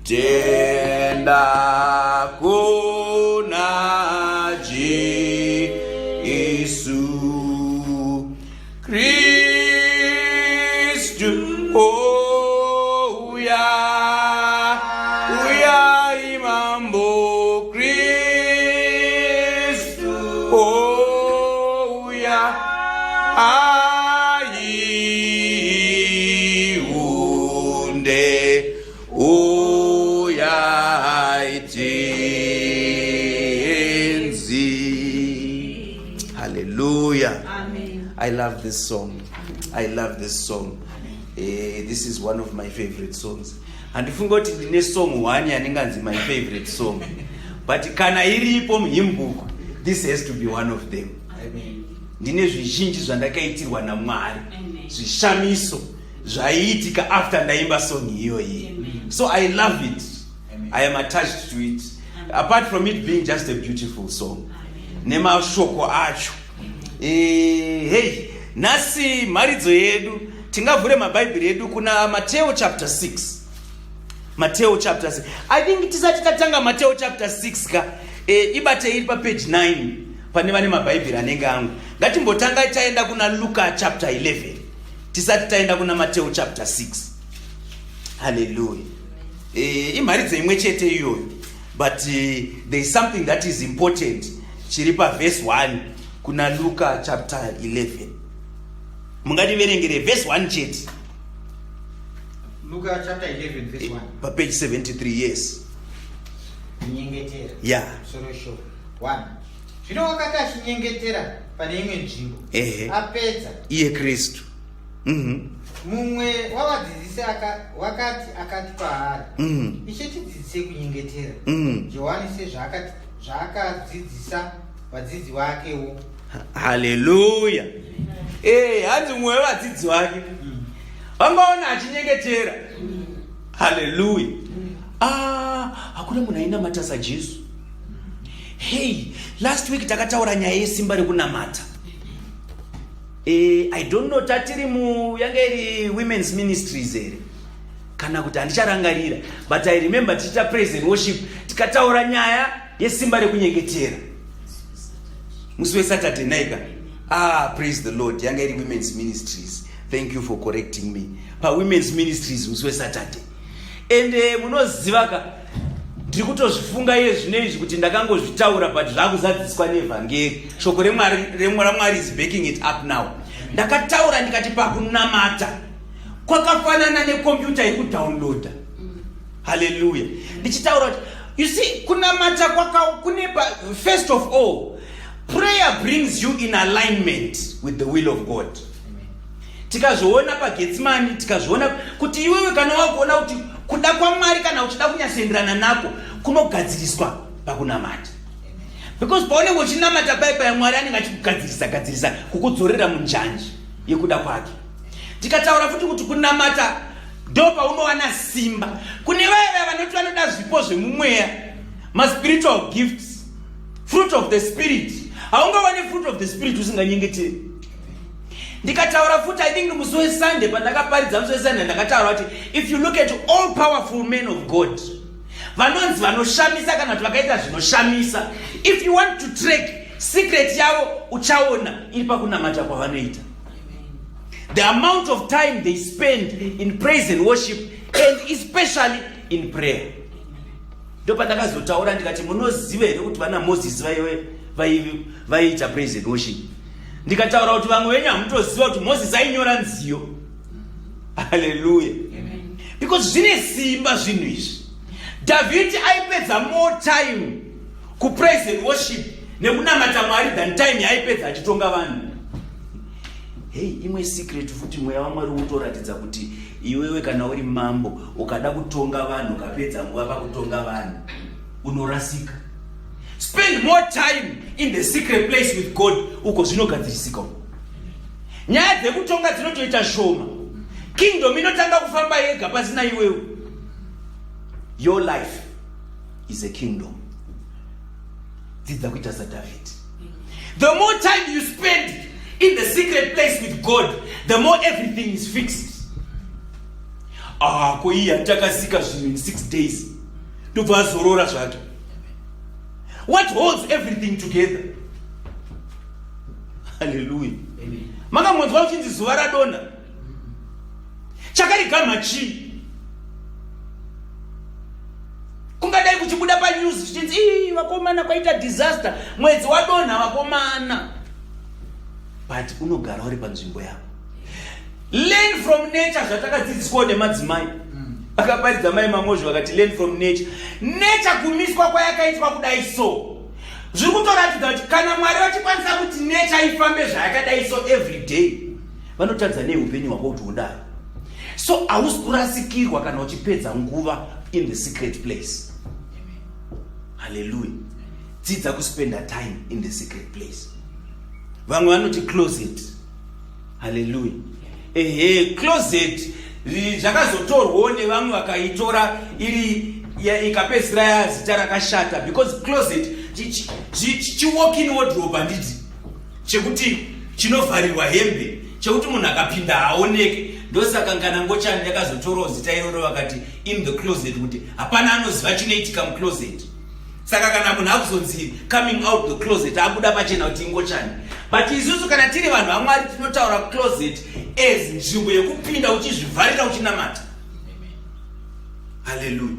Tenda kuna Jesu Kristu ouya, uyai Mambo Kristu ouya, aiunde uyai Tenzi. Hallelujah. Amen. I love this song. I love this song. This is one of my favorite songs. Handifunga kuti ndine song one yanenganzi my favorite song. But kana iripo muhymn book, this has to be one of them. Amen. Ndine zvizhinji zvandakaitirwa naMwari. Amen. Zvishamiso zvaiitika after ndaimba song iyoyi. Amen. So I love it. Amen. I am attached to it. Apart from it being just a beautiful song. Nemashoko acho. Hey, nhasi mharidzo yedu tingavhure mabhaibheri edu kuna Mateo chapter 6. Mateo chapter 6. I think tisati tatanga Mateo chapter 6 ka, ibate iri papage 9 pane vane mabhaibheri anenge angu. Ngatimbotanga taenda kuna Luka chapter 11 tisati taenda kuna Mateo chapter 6. Hallelujah. Imharidzo imwe chete iyoyo, but there is something that is important chiri paverse 1 kuna Luka chapter 11. Mungativerengere verse 1 chete. Luka chapter 11 verse 1. Papage 73, yes. Kunyengetera. Yeah. Musoro shoko. 1. Zvino wakati achinyengetera pane imwe nzvimbo, apedza, Iye Kristu. Mumwe wavadzidzisi wakati akati kwaari, "Ishe, tidzidzise kunyengetera, Johani sezvaakadzidzisa vadzidzi vakewo." Haleluya. Hanzi mumwe wevadzidzi vake vangaona achinyengetera. Haleluya. Ah, hakuna munhu ainamata saJesu. Hey, last week takataura nyaya yesimba rekunamata. I don't know, tatiri mu yanga iri women's ministries here kana kuti handicharangarira, but I remember tichiita praise and worship, tikataura nyaya yesimba rekunyengetera musi weSaturday naika. Ah, praise the Lord, yanga iri women's ministries. Thank you for correcting me. Pawomen's ministries musi weSaturday. And munoziva ka, ndiri kutozvifunga iye zvino izvi kuti ndakangozvitaura, but zvakuzadziswa nevhangeri. Shoko raMwari is backing it up now. Ndakataura ndikati pakunamata kwakafanana nekombiyuta iri kudownloada. Haleluya. Ndichitaura kuti, you see, kunamata kwaka kune first of all, prayer brings you in alignment with the will of God. Tikazviona paGetsimani, tikazviona kuti iwewe kana wakuona kuti kuda kwaMwari, kana uchida kunyatsoenderana nako, kunogadziriswa pakunamata, because paunenge uchinamata pai paya, Mwari anenge achikugadzirisa gadzirisa kukudzorera munjanji yekuda kwake. Tikataura futi kuti kunamata ndo paunowana simba. Kune vaya vaya vanoti vanoda zvipo zvemumweya, maspiritual gifts, fruit of the Spirit, haungawane fruit of the Spirit usinganyengeteri. Ndikataura futi, I think musi weSunday, pandakaparidza musi weSunday, ndakataura kuti if you look at all powerful men of God vanonzi vanoshamisa kana kuti vakaita zvinoshamisa, if you want to track secret yavo, uchaona iri pakunamata kwavanoita, the amount of time they spend in praise and worship and especially in prayer. Ndo pandakazotaura ndikati, munoziva here kuti vana Mozisi vaiita praise and worship? Ndikataura kuti vamwe venyu hamutoziva kuti Mozisi ainyora nziyo. Haleluya, because zvine simba zvinhu izvi. Dhavhidi aipedza more time kupraise and worship nekunamata Mwari than time yaaipedza achitonga vanhu. Hei, imwe secret futi, mweya waMwari utoratidza kuti iwewe kana uri mambo, ukada kutonga vanhu, ukapedza nguva pakutonga vanhu, unorasika. Spend more time in the secret place with God. Uko zvinogadzirisika uko, nyaya dzekutonga dzinotoita shoma, kingdom inotanga kufamba yega pasina iwewe. Your life is a kingdom. Dzidza kuita saDhavhidi. The more time you spend in the secret place with God, the more everything is fixed. Ah, ko iye atakasika zvinhu in 6 days. Ndobva azorora zvake. What holds everything together? Haleluya. Makambonzwa uchinzi zuva radonha? Chakarigamha chii? Kungadai kuchibuda panews zvichinzi ii vakomana kwaita disaster, mwedzi wadonha vakomana. But unogara uri panzvimbo yako. Learn from nature, zvatakadzidziswawo nemadzimai. Akaparidza mai Mangozvo vakati learn from nature. Nature kumiswa kwayakaitwa kudai so. Zviri kutoratidza kuti kana Mwari vachikwanisa kuti nature ifambe zvayakadai so every day, vanotadza nei upenyu hwako kuti hudaro? So hausi kurasikirwa kana uchipedza nguva in the secret place. Hallelujah. Dzidza kuspenda time in the secret place. Vamwe vanoti closet. Hallelujah. Ehe, closet zvakazotorwawo nevamwe vakaitora iri ikapedzisira yazita rakashata, because closet chiwalk-in wardrobe, handiti, chekuti chinovharirwa hembe, chekuti munhu akapinda haaoneke. Ndosaka ngana ngochani yakazotorawo zita iroro, vakati in the closet, kuti hapana anoziva chinoitika mucloset. Saka kana munhu akuzonzi coming out the closet, abuda pachena kuti ingochani. But isusu kana tiri vanhu vaMwari tinotaura closet as nzvimbo yekupinda uchizvivharira uchinamata. Haleluya.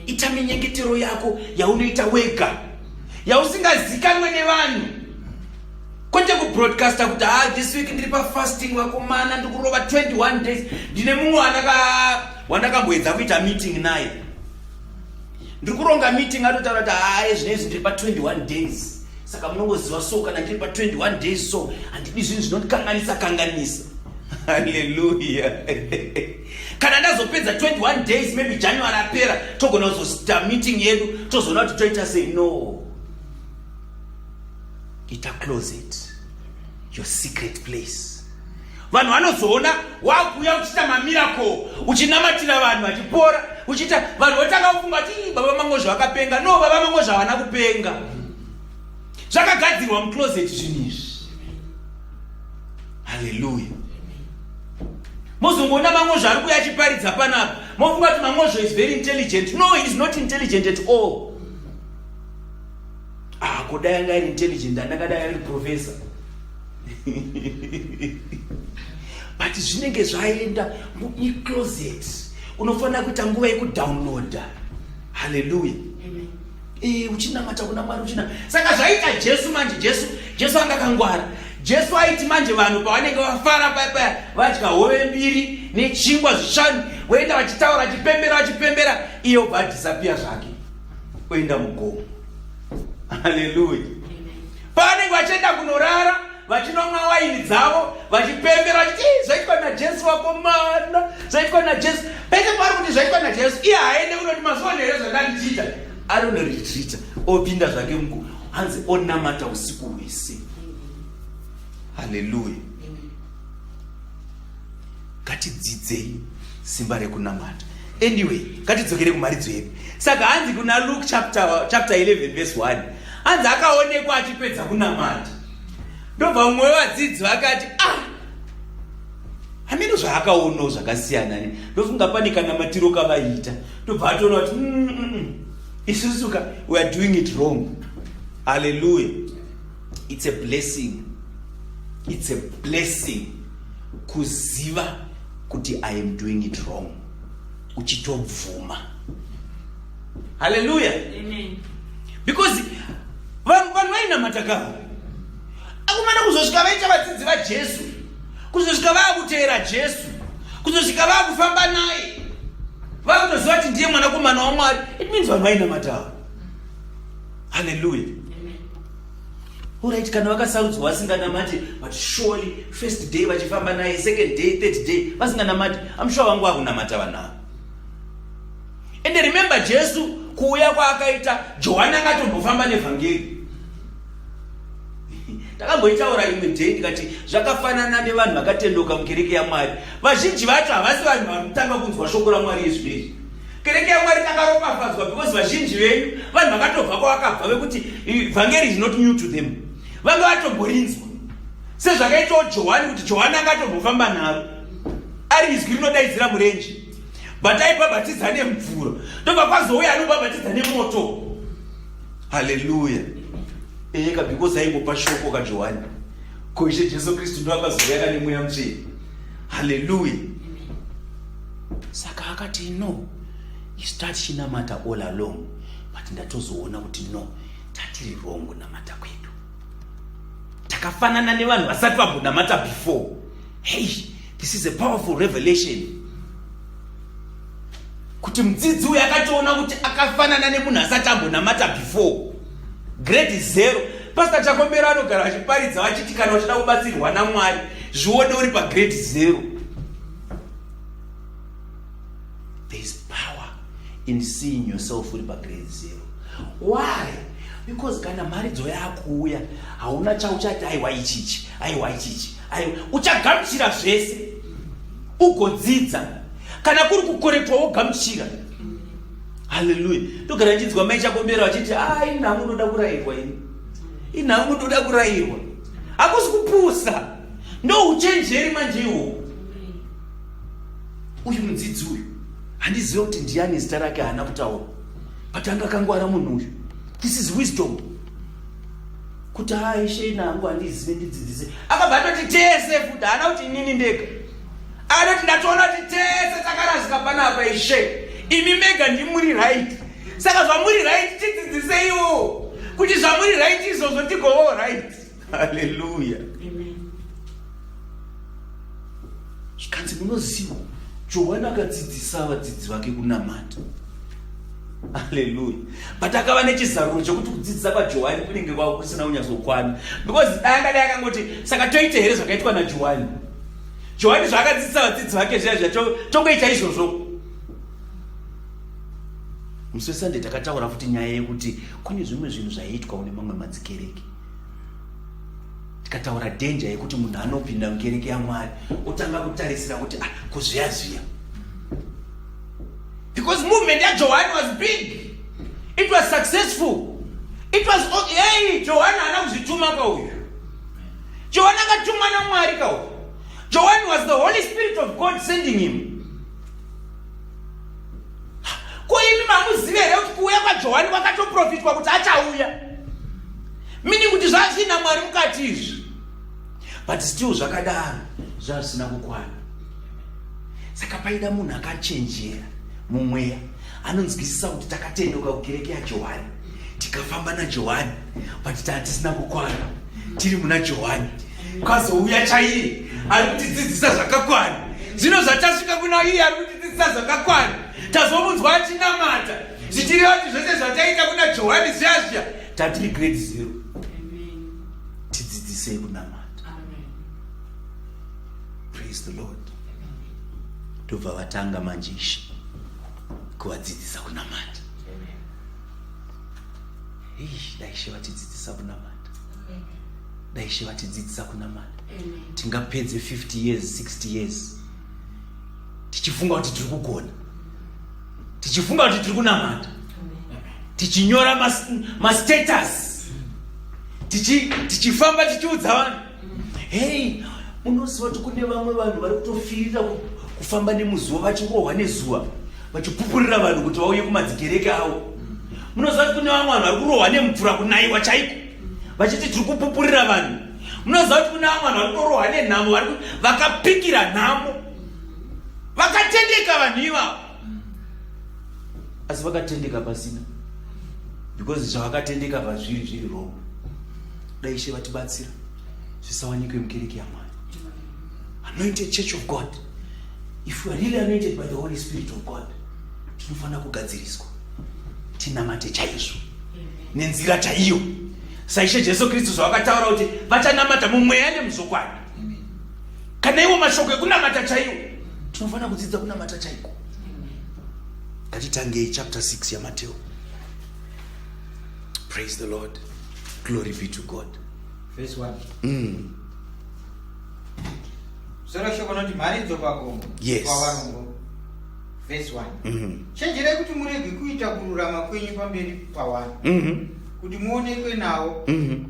Ita minyengetero yako yaunoita wega, yausingazikanwe nevanhu, kwete kubroadcasta kuti ha, this week ndiri pafasting vakomana, ndikurova 21 days. Ndine mumwe wandakamboedza kuita meeting naye, ndiri kuronga meeting, atotaura kuti haye, zvinezvi ndiri pa21 days, saka munongoziva, so kana ndiri pa21 days so handidi zvinhu zvinondikanganisa kanganisa. Haleluya. Kana ndazopedza 21 days, maybe January apera, togona kuzoita meeting yedu, tozoona kuti toita sei. No, ita closet your secret place. Vanhu vanozoona wakuuya uchiita mamiracle, uchinamatira vanhu vachipora, uchiita vanhu votanga kufunga kuti, "Ii, baba Mangozvo vakapenga." No, baba Mangozvo havana kupenga, zvakagadzirwa mucloset zvinhu izvi. Haleluya. Mozongoona Mangozvo ari kuuya achiparidza panapa, mofunga kuti Mangozvo is very intelligent. No, he is not intelligent at all. Ah, kudai anga ari intelligent, andakadai ari professor. But zvinenge zvaenda mucloset. Unofanira kuita nguva yekudownloada. Haleluya. Uchinamata kuna Mwari uchina. Saka zvaita Jesu manje, Jesu anga akangwara. Jesu aiti manje vanhu pavanenge vafara paya, vadya hove mbiri nechingwa zvishanu, voenda vachitaura, vachipembera, vachipembera, iye obva adisappear zvake, oenda mugomo. Haleluya. Pavanenge vachienda kunorara, vachinomwa waini dzavo, vachipembera vachiti, "Ii, zvaitwa naJesu vakomana, zvaitwa naJesu." Pese paari kuti zvaitwa naJesu, iye haaende kunoti mazuva here zvandandichiita, ari unoretreata, opinda zvake muku, hanzi onamata usiku hwese. Haleluya. Ngatidzidzei simba rekunamata. Anyway, ngatidzokere kumharidzo yedu. Saka hanzi kuna Luke chapter 11 verse 1, hanzi akaonekwa achipedza kunamata. Ndobva mumwe wevadzidzi vakati, "Ah, hameno zvaakaonawo zvakasiyana." Ndofunga pane kanamatiro kavaiita, ndobva atoona kuti isusu ka we are doing it wrong. Haleluya. It's a blessing, it's a blessing kuziva kuti I am doing it wrong, uchitobvuma. Haleluya. Because vanhu vainamata kavo akumana kuzosvika vaita vadzidzi vaJesu, kuzosvika vaakuteera Jesu, kuzosvika vaakufamba naye, vakutoziva kuti ndiye mwanakomana waMwari. It means vanhu vainamatawo. Haleluya. Alright, kana vakasarudzwa vasinganamati, but surely first day vachifamba naye, second day, third day, vasinganamati, I'm sure vangu vakunamata vanhu ava. And remember, Jesu kuuya kwaakaita, Johani angatombofamba nevhangeri. Takamboitaura imwe day, ndikati zvakafanana nevanhu vakatendoka mukereke yaMwari. Vazhinji vacho havasi vanhu vari kutanga kunzwa shoko raMwari yezvinezvi. Kereke yaMwari takaropafadzwa because vazhinji venyu vanhu vakatobva kwavakabva vekuti vhangeri is not new to them, vanga vatomborinzwa, sezvakaitawo Johani, kuti Johani angatombofamba naro ari izwi rinodaidzira murenje. But aibhabhatidza nemvura, ndobva kwazouya anobhabhatidza nemoto. Haleluya! Eka, because aingopa shoko kaJohani. Ko Ishe Jesu Kristu ndo akazouya kane Mweya Mutsvene. Haleluya! Saka akati, no, isu tatichinamata all along, but ndatozoona kuti no, tatiri wrong kunamata kwedu. Takafanana nevanhu vasati vambonamata before. Hey, this is a powerful revelation, kuti mudzidzi uyu akatoona kuti akafanana nemunhu asati ambonamata before, grade zero. Pastor Chakombero anogara achiparidza vachiti kana uchida kubatsirwa naMwari, zvione uri pagrade zero. There is power in seeing yourself uri pagrade zero. Why? Because kana mharidzo yakuuya, hauna chauchati aiwa ichichi, aiwa ichichi, aiwa. Uchagamuchira zvese ugodzidza. Kana kuri kukorektwa, wogamuchira. Haleluya! Ndogara ndichinzwa mai Chakombera vachiti, a inhangu ndoda kurayirwa ini, inhangu ndoda kurayirwa. Hakusi kupusa, ndo uchenjeri manje ihwohwo. Uyu mudzidzi uyu, handizive kuti ndiani, zita rake haana kutaura, but anga akangwara munhu uyu. This is wisdom, kuti aishe, inangu handizive, ndidzidzise. Akabva atoti tese futi, haana kuti inini ndega. Akatoti, ndatoona kuti tese takarasika panapa, Ishe, imi mega ndimuri right. Saka zvamuri right, tidzidziseiwo kuti zvamuri right izvozvo tigowo right. Haleluya! Zvikanzi, munoziva, Johani akadzidzisa vadzidzi vake kunamata. Haleluya! But akava nechizaruro chekuti kudzidzisa kwaJohani kunenge kwavo kusina kunyatsokwana, because dai angadai akangoti, saka toite here zvakaitwa naJohani? Johani zvaakadzidzisa vadzidzi vake zviya zviya, tongoita izvozvo. Musi weSunday takataura futi nyaya yekuti kune zvimwe zvinhu zvaiitwawo nemamwe madzikereke. Tikataura danger yekuti munhu anopinda mukereke yaMwari otanga kutarisira kuti, ah, kuzviya zviya, because movement yaJohani was big, it was successful, it was, oh, hey, Johani haana kuzvituma kauyu. Johani akatumwa naMwari kauyu. Johani was the Holy Spirit of God sending him. Ko imi mamuzive here kuti kuuya kwaJohani kwakatoprofitwa kuti achauya? Meaning kuti zvazviina Mwari mukati izvi, but still zvakadaro zvazvisina kukwana. Saka paida munhu akachenjera mumweya, anonzwisisa kuti takatenduka kukereke yaJohani, tikafamba naJohani, but tatisina kukwana, tiri muna Johani. Kwazouya chaiye ari kutidzidzisa zvakakwana. Zvino zvatasvika kuna iye ari kutidzidzisa zvakakwana, tazomunzwa achinamata, zvichireva kuti zvese zvataita kuna Johani zviya zviya, tatiri grade zero. Tidzidzisei kunamata. Praise the Lord! Ndobva vatanga manje Ishe kuvadzidzisa kunamata. Dai Ishe vatidzidzisa kunamata, dai Ishe vatidzidzisa kunamata. Tingapedze 50 years, 60 years tichifunga kuti tiri kugona, tichifunga kuti tiri kunamata, tichinyora mastatus, tichifamba tichiudza vanhu, hei, munoziva kuti kune vamwe vanhu vari kutofirira kufamba nemuzuva, vachirohwa nezuva, vachipupurira vanhu kuti vauye kumadzikereke avo. Munoziva kuti kune vamwe vanhu vari kurohwa nemvura, kunayiwa chaiko, vachiti tiri kupupurira vanhu. Munoziva kuti kune vamwe vanhu vari kutorohwa nenhamo, vari vakapikira nhamo, vakatendeka vanhu ivavo, asi vakatendeka pasina, because zvavakatendeka pazviri zviri wrong. Dai Ishe vatibatsira zvisawanikwe mukereke yaMwari, anointed church of God. If we are really anointed by the Holy Spirit of God, tinofanira kugadziriswa, tinamate chaizvo nenzira chaiyo, saIshe Jesu Kristu zvavakataura kuti vachanamata mumweya nemuzvokwadi. Kana iwo mashoko ekunamata chaiwo, tinofanira kudzidza kunamata chaiko. Ngatitangei chapter 6 yaMateo. Praise the Lord, glory be to God. Verse 1. Musoro shoko noti mharidzo pagomo kwavarombo. Verse 1. Chenjerai kuti murege kuita kururama kwenyu pamberi pavanhu, kuti muonekwe navo.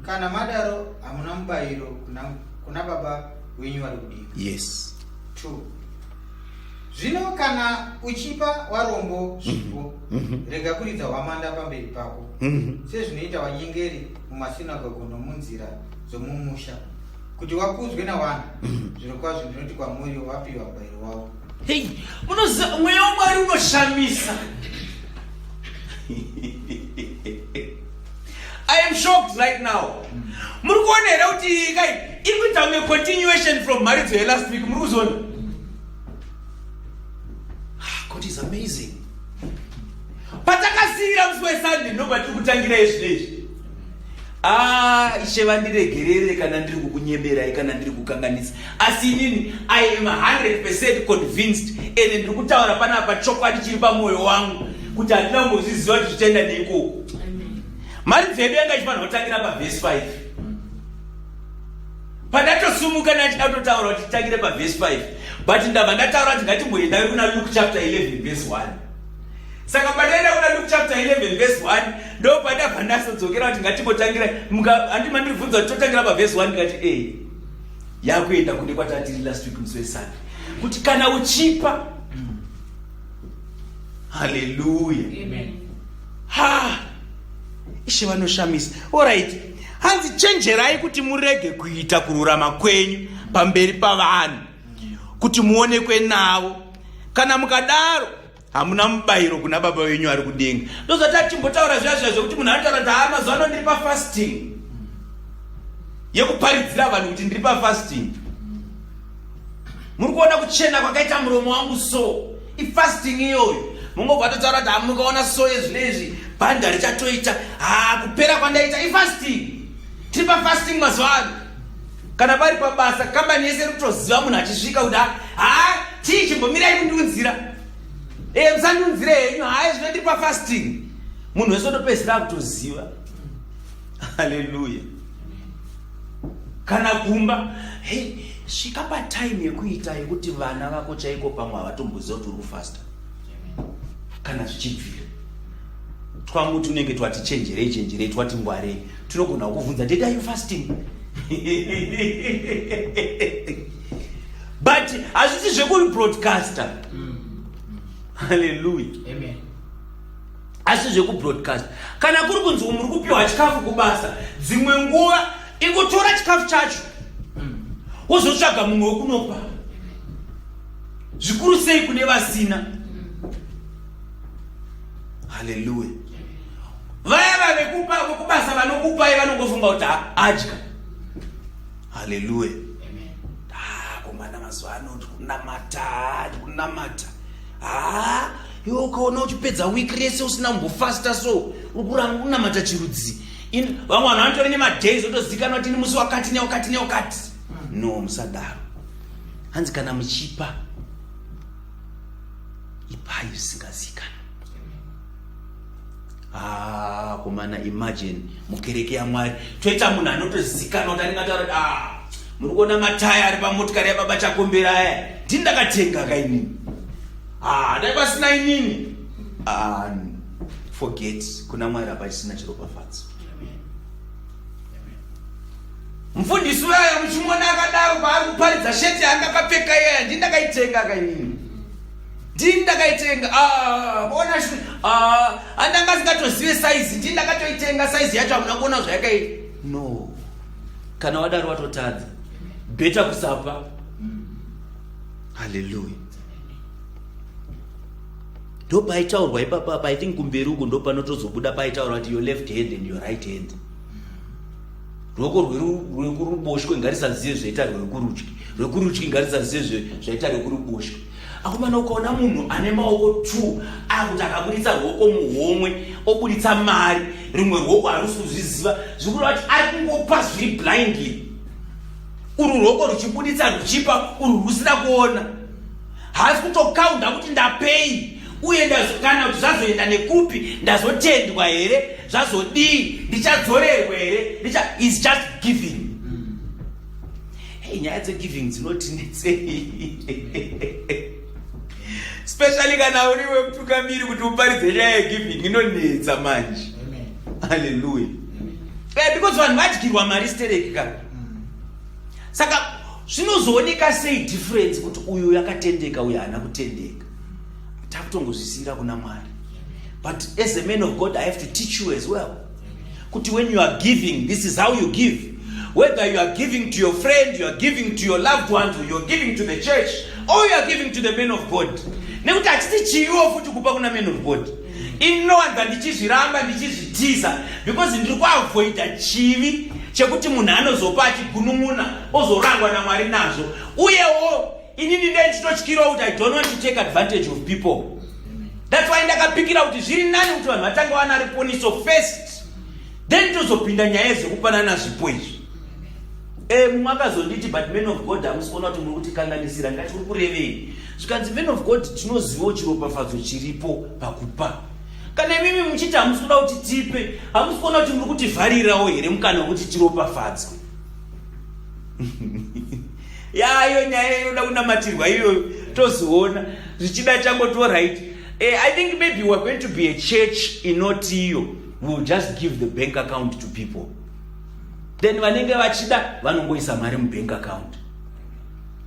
Kana madaro, hamuna mubayiro kuna baba wenyu vari kudenga. 2. Zvino kana uchipa warombo zvipo, rega kuridza hwamanda pamberi pako, sezvinoita vanyengeri mumasinagogo nomunzira dzomumusha, kuti wakudzwe navanhu. Zvirokwazvo ndinoti kwamuri, wapiwa mubayiro wavo. Hei, munoziva mweya waMwari unoshamisa. I am shocked right now. Muri kuona here kuti kai iri kuita kunge continuation from mharidzo yelast week muri kuzviona? Ah, God is amazing. Patakasiira musi weSunday ndobva tiri kutangira izvi neizvi. Ah, ishe vandiregerere kana ndiri kukunyeberai kana ndiri kukanganisa asi inini I am 100 convinced ende ndiri kutaura panapa chokwadi chiri pamwoyo wangu kuti handina kumbozviziva kuti zvichaenda neikoko. Mharidzo yedu yanga ichifanira kutangira pavhesi 5 pandatosumuka ndachida kutotaura kuti titangire pavhesi 5 but ndabva ndataura kuti ngatimboendai kuna Luke chapter 11 verse 1. Saka pandaenda kuna Luke chapter 11 verse 1 ndo pandabva ndasodzokera kuti ngatimbotangira handi mandibvunza kuti totangira pavhesi 1 ndikati e yakuenda kune kwatatiri last week musi wesunday kuti kana uchipa. Haleluya. Ha, ishe vanoshamisa. Alright, hanzi chenjerai kuti murege kuita kururama kwenyu pamberi pavanhu kuti muonekwe navo. Kana mukadaro hamuna mubayiro kuna Baba venyu ari kudenga. Ndozvatatimbotaura zviya zviya zvekuti munhu anotaura kuti haa, mazuva ano ndiri pafasting yekuparidzira vanhu kuti ndiri pafasting. Muri kuona kuchena kwakaita muromo wangu? So ifasting iyoyo. Mungobva totaura kuti hamukaona so yezvino izvi bhanda richatoita ha kupera kwandaita ifasting. Tiri pafasting mazuva ano. Kana pari pabasa, kambani yese iri kutoziva munhu achisvika kuti ha, tii chimbomirai kundiunzira, e musandiunzire henyu, hai zvino ndiri pafasting. Munhu wese otopedzisira akutoziva. Haleluya. Kana kumba, hei, svika patime yekuita yekuti vana vako chaiko pamwe havatomboziva kuti uri kufasta. Kana zvichibvira, twangu tunenge twati chenjerei chenjerei, twati ngwarei, tunogona kukubvunza, "Daddy, are you fasting?" But hazvisi zvekubroadcaster. Haleluya. Asi zvekubroadcast, kana kuri kunzi muri kupiwa chikafu kubasa, dzimwe nguva ingotora chikafu chacho wozotsvaga mumwe wekunopa, zvikuru sei kune vasina. Haleluya. Vaya vavekupa vekubasa vanokupai vanongofunga kuti adya. Haleluya. Komana, mazuva ano ndikunamata, ndikunamata. Ha, iwe ukaona uchipedza wiki rese usina kumbofasta, so uri kunamata chirudzi? Vamwe vanhu vanotori nemadays otozikanwa kuti ni musi wakati newakati newakati. No, musadaro. Hanzi kana muchipa, ipai zvisingazikanwa. Ah, komana, imagine mukereke yaMwari toita munhu anotozikanwa kuti anenge ataura kuti, "Ah, muri kuona mataya ari pamotikari yababa Chakombera aya? Ndini ndakatenga kainini. Ah, dai pasina inini." Ah, forget, kuna Mwari hapachisina chiropafadzo. Mufundisi uyaya muchimuona akadaro paari kuparidza, sheti yanga akapfeka iyaya ndini ndakaitenga kainini, ndini ndakaitenga. Ah, ona, ah, handanga asingatozive saizi, ndini ndakatoitenga saizi yacho. Hamuna kuona zvayakaita? No, kana wadaro watotadza, better kusapa. Haleluya. Ndo paitaurwa ipapapa. I think kumberi uku ndo panotozobuda paitaurwa kuti your left hand and your right hand, ruoko rwekuruboshwe ngarisazive zvaita rwekurudyi, rwekurudyi ngarisazive zvaita rwekuruboshwe. Akomana, ukaona munhu ane maoko two akuti akabuditsa ruoko muhomwe obuditsa mari, rimwe ruoko harusi kuzviziva, zvikureva kuti ari kungopa zviri blindly. Uru ruoko ruchibuditsa ruchipa, uru rusina kuona, haasi kutokaunda kuti ndapei uye kana kuti zvazoenda nekupi, ndazotendwa here, zvazodii, ndichadzorerwa here. Is just giving. Hey, nyaya dzegiving dzinotinetsei, especially kana uri wemutungamiri, kuti uparidze nyaya yegiving inonetsa manje. Haleluya. Because vanhu vadyirwa mari stereki ka. Saka Zvinozooneka sei difference kuti uyu yakatendeka uyu haana kutendeka? Takutongozvisiyira kuna Mwari. But as a man of God, I have to teach you as well. Kuti when you are giving, this is how you give. Whether you are giving to your friend, you are giving to your loved ones, or you are giving to the church, or you are giving to the man of God. Nekuti hachisi chiiwo futi kupa kuna man of God. Inowanza ndichizviramba ndichizvitiza because ndiri kuavoida chivi chekuti munhu anozopa achigunun'una ozorangwa naMwari nazvo. Uyewo inini ndee ndichitotyirawo kuti I don't want to take advantage of people. That's why ndakapikira kuti zviri nani kuti vanhu vatange vana riponiso first, then tozopinda nyaya dzekupanana zvipo izvi. Mumwe akazonditi, but man of God, hamusi kuona kuti muri kutikanganisira? Ndikati, uri kurevei? Zvikanzi, man of God, tinozivawo chiropafadzo chiripo pakupa. Kana imimi muchiti hamusi kuda kuti tipe, hamusi kuona kuti muri kutivharirawo here mukana wekuti tiropafadzwe? Yayo nyaya inoda kunamatirwa iyoyo, tozoona zvichida changoto right. I think maybe we're going to be a church inoti iyo we'll just give the bank account to people, then vanenge vachida vanongoisa mari mubank account,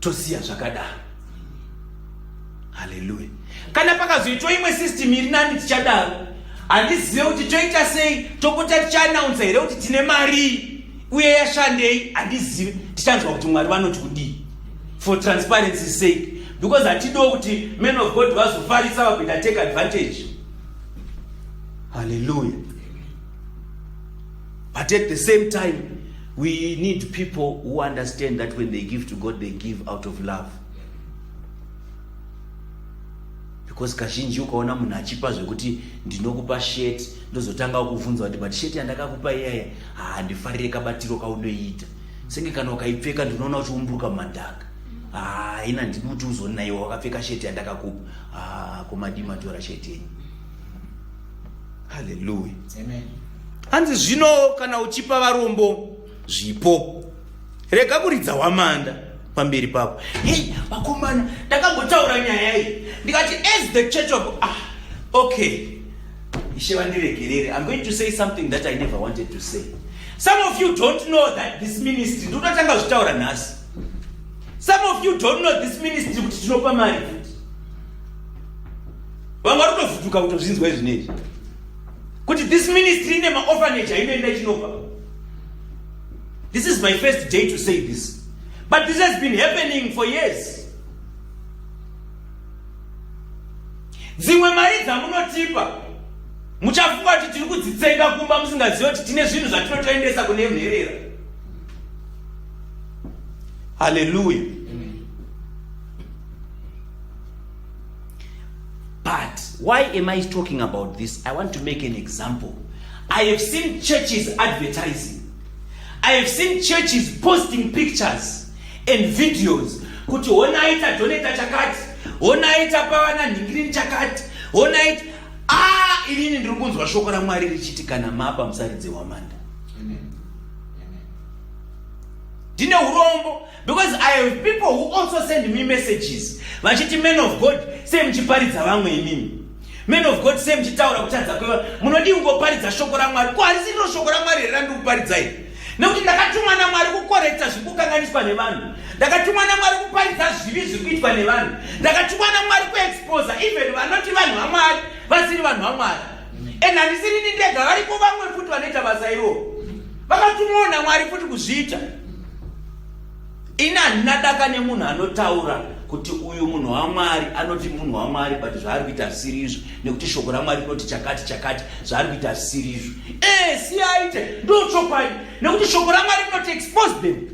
tosiya zvakadaro. Haleluya. Kana pakazoitwa imwe system iri nani, tichadaro. Handizive kuti toita sei, topota tichianaunsa here kuti tine mari uye yashandei, handizive. Tichanzwa kuti Mwari vanoti kudii, for transparency sake, because hatidiwo kuti men of God vazofarisa vakuita take advantage. Haleluya. But at the same time, we need people who understand that when they give to God, they give out of love. Because kazhinji ukaona munhu achipa zvekuti ndinokupa shirt, ndozotanga kuvhunza kuti, but shirt yandakakupa iyaya, handifarire kabatiro kaunoiita, senge kana ukaipfeka ndinoona uchiumburuka mumadhaka. Ina ndidi kuti uzonaiwa wakapfeka shirt yandakakupa. Komadii matora shirt yenyu? Haleluya. Hanzi zvino kana uchipa varombo zvipo, rega kuridza hwamanda pamberi pako. Hei vakomana, ndakambotaura nyaya iyi ndikati as the church of okay, Ishe vandiregerere, I'm going to say something that I never wanted to say. Some of you don't know that this ministry, ndikutotanga zvitaura nhasi, some of you don't know this ministry kuti tinopa mari futi. Vamwe vari kutovhunduka kutozvinzwa izvinezvi kuti this ministry ine maorphanage ainoenda ichinopa. This is my first day to say this, but this has been happening for years. Dzimwe mari dzamunotipa muchafunga kuti tiri kudzitsenga kumba, musingazivi kuti tine zvinhu zvatinotoendesa kune nherera. Haleluya. But why am I talking about this? I want to make an example. I have seen churches advertising. I have seen churches posting pictures and videos kuti honai tadonata chakati, honai tapa vana nhingirini chakati, honai. Inini ndiri kunzwa shoko raMwari richiti kana mapa musaridze hwamanda. Ndine urombo because I have people who also send me messages vachiti, man of God, sei muchiparidza vamwe imimi? Man of God, sei muchitaura kutadza kweva? Munodii kungoparidza shoko raMwari? Ko harisi riro shoko raMwari here randiri kuparidza iri? Nekuti ndakatumwa naMwari kukorekta zviri kukanganiswa nevanhu, ndakatumwa naMwari kuparidza zvivi zviri kuitwa nevanhu, ndakatumwa naMwari kuexposa even vanoti vanhu vaMwari vasiri vanhu vaMwari. And handisirini ndega, varipo vamwe futi vanoita basa iroro, vakatumwawo naMwari futi kuzviita. Ini handina daka nemunhu anotaura kuti uyu munhu waMwari, anoti munhu waMwari, but zvaari kuita zvisiri izvo, nekuti shoko raMwari rinoti chakati chakati, zvaari kuita zvisiri izvo. Siyaite, ndo chokwadi, nekuti shoko raMwari rinoti expose them.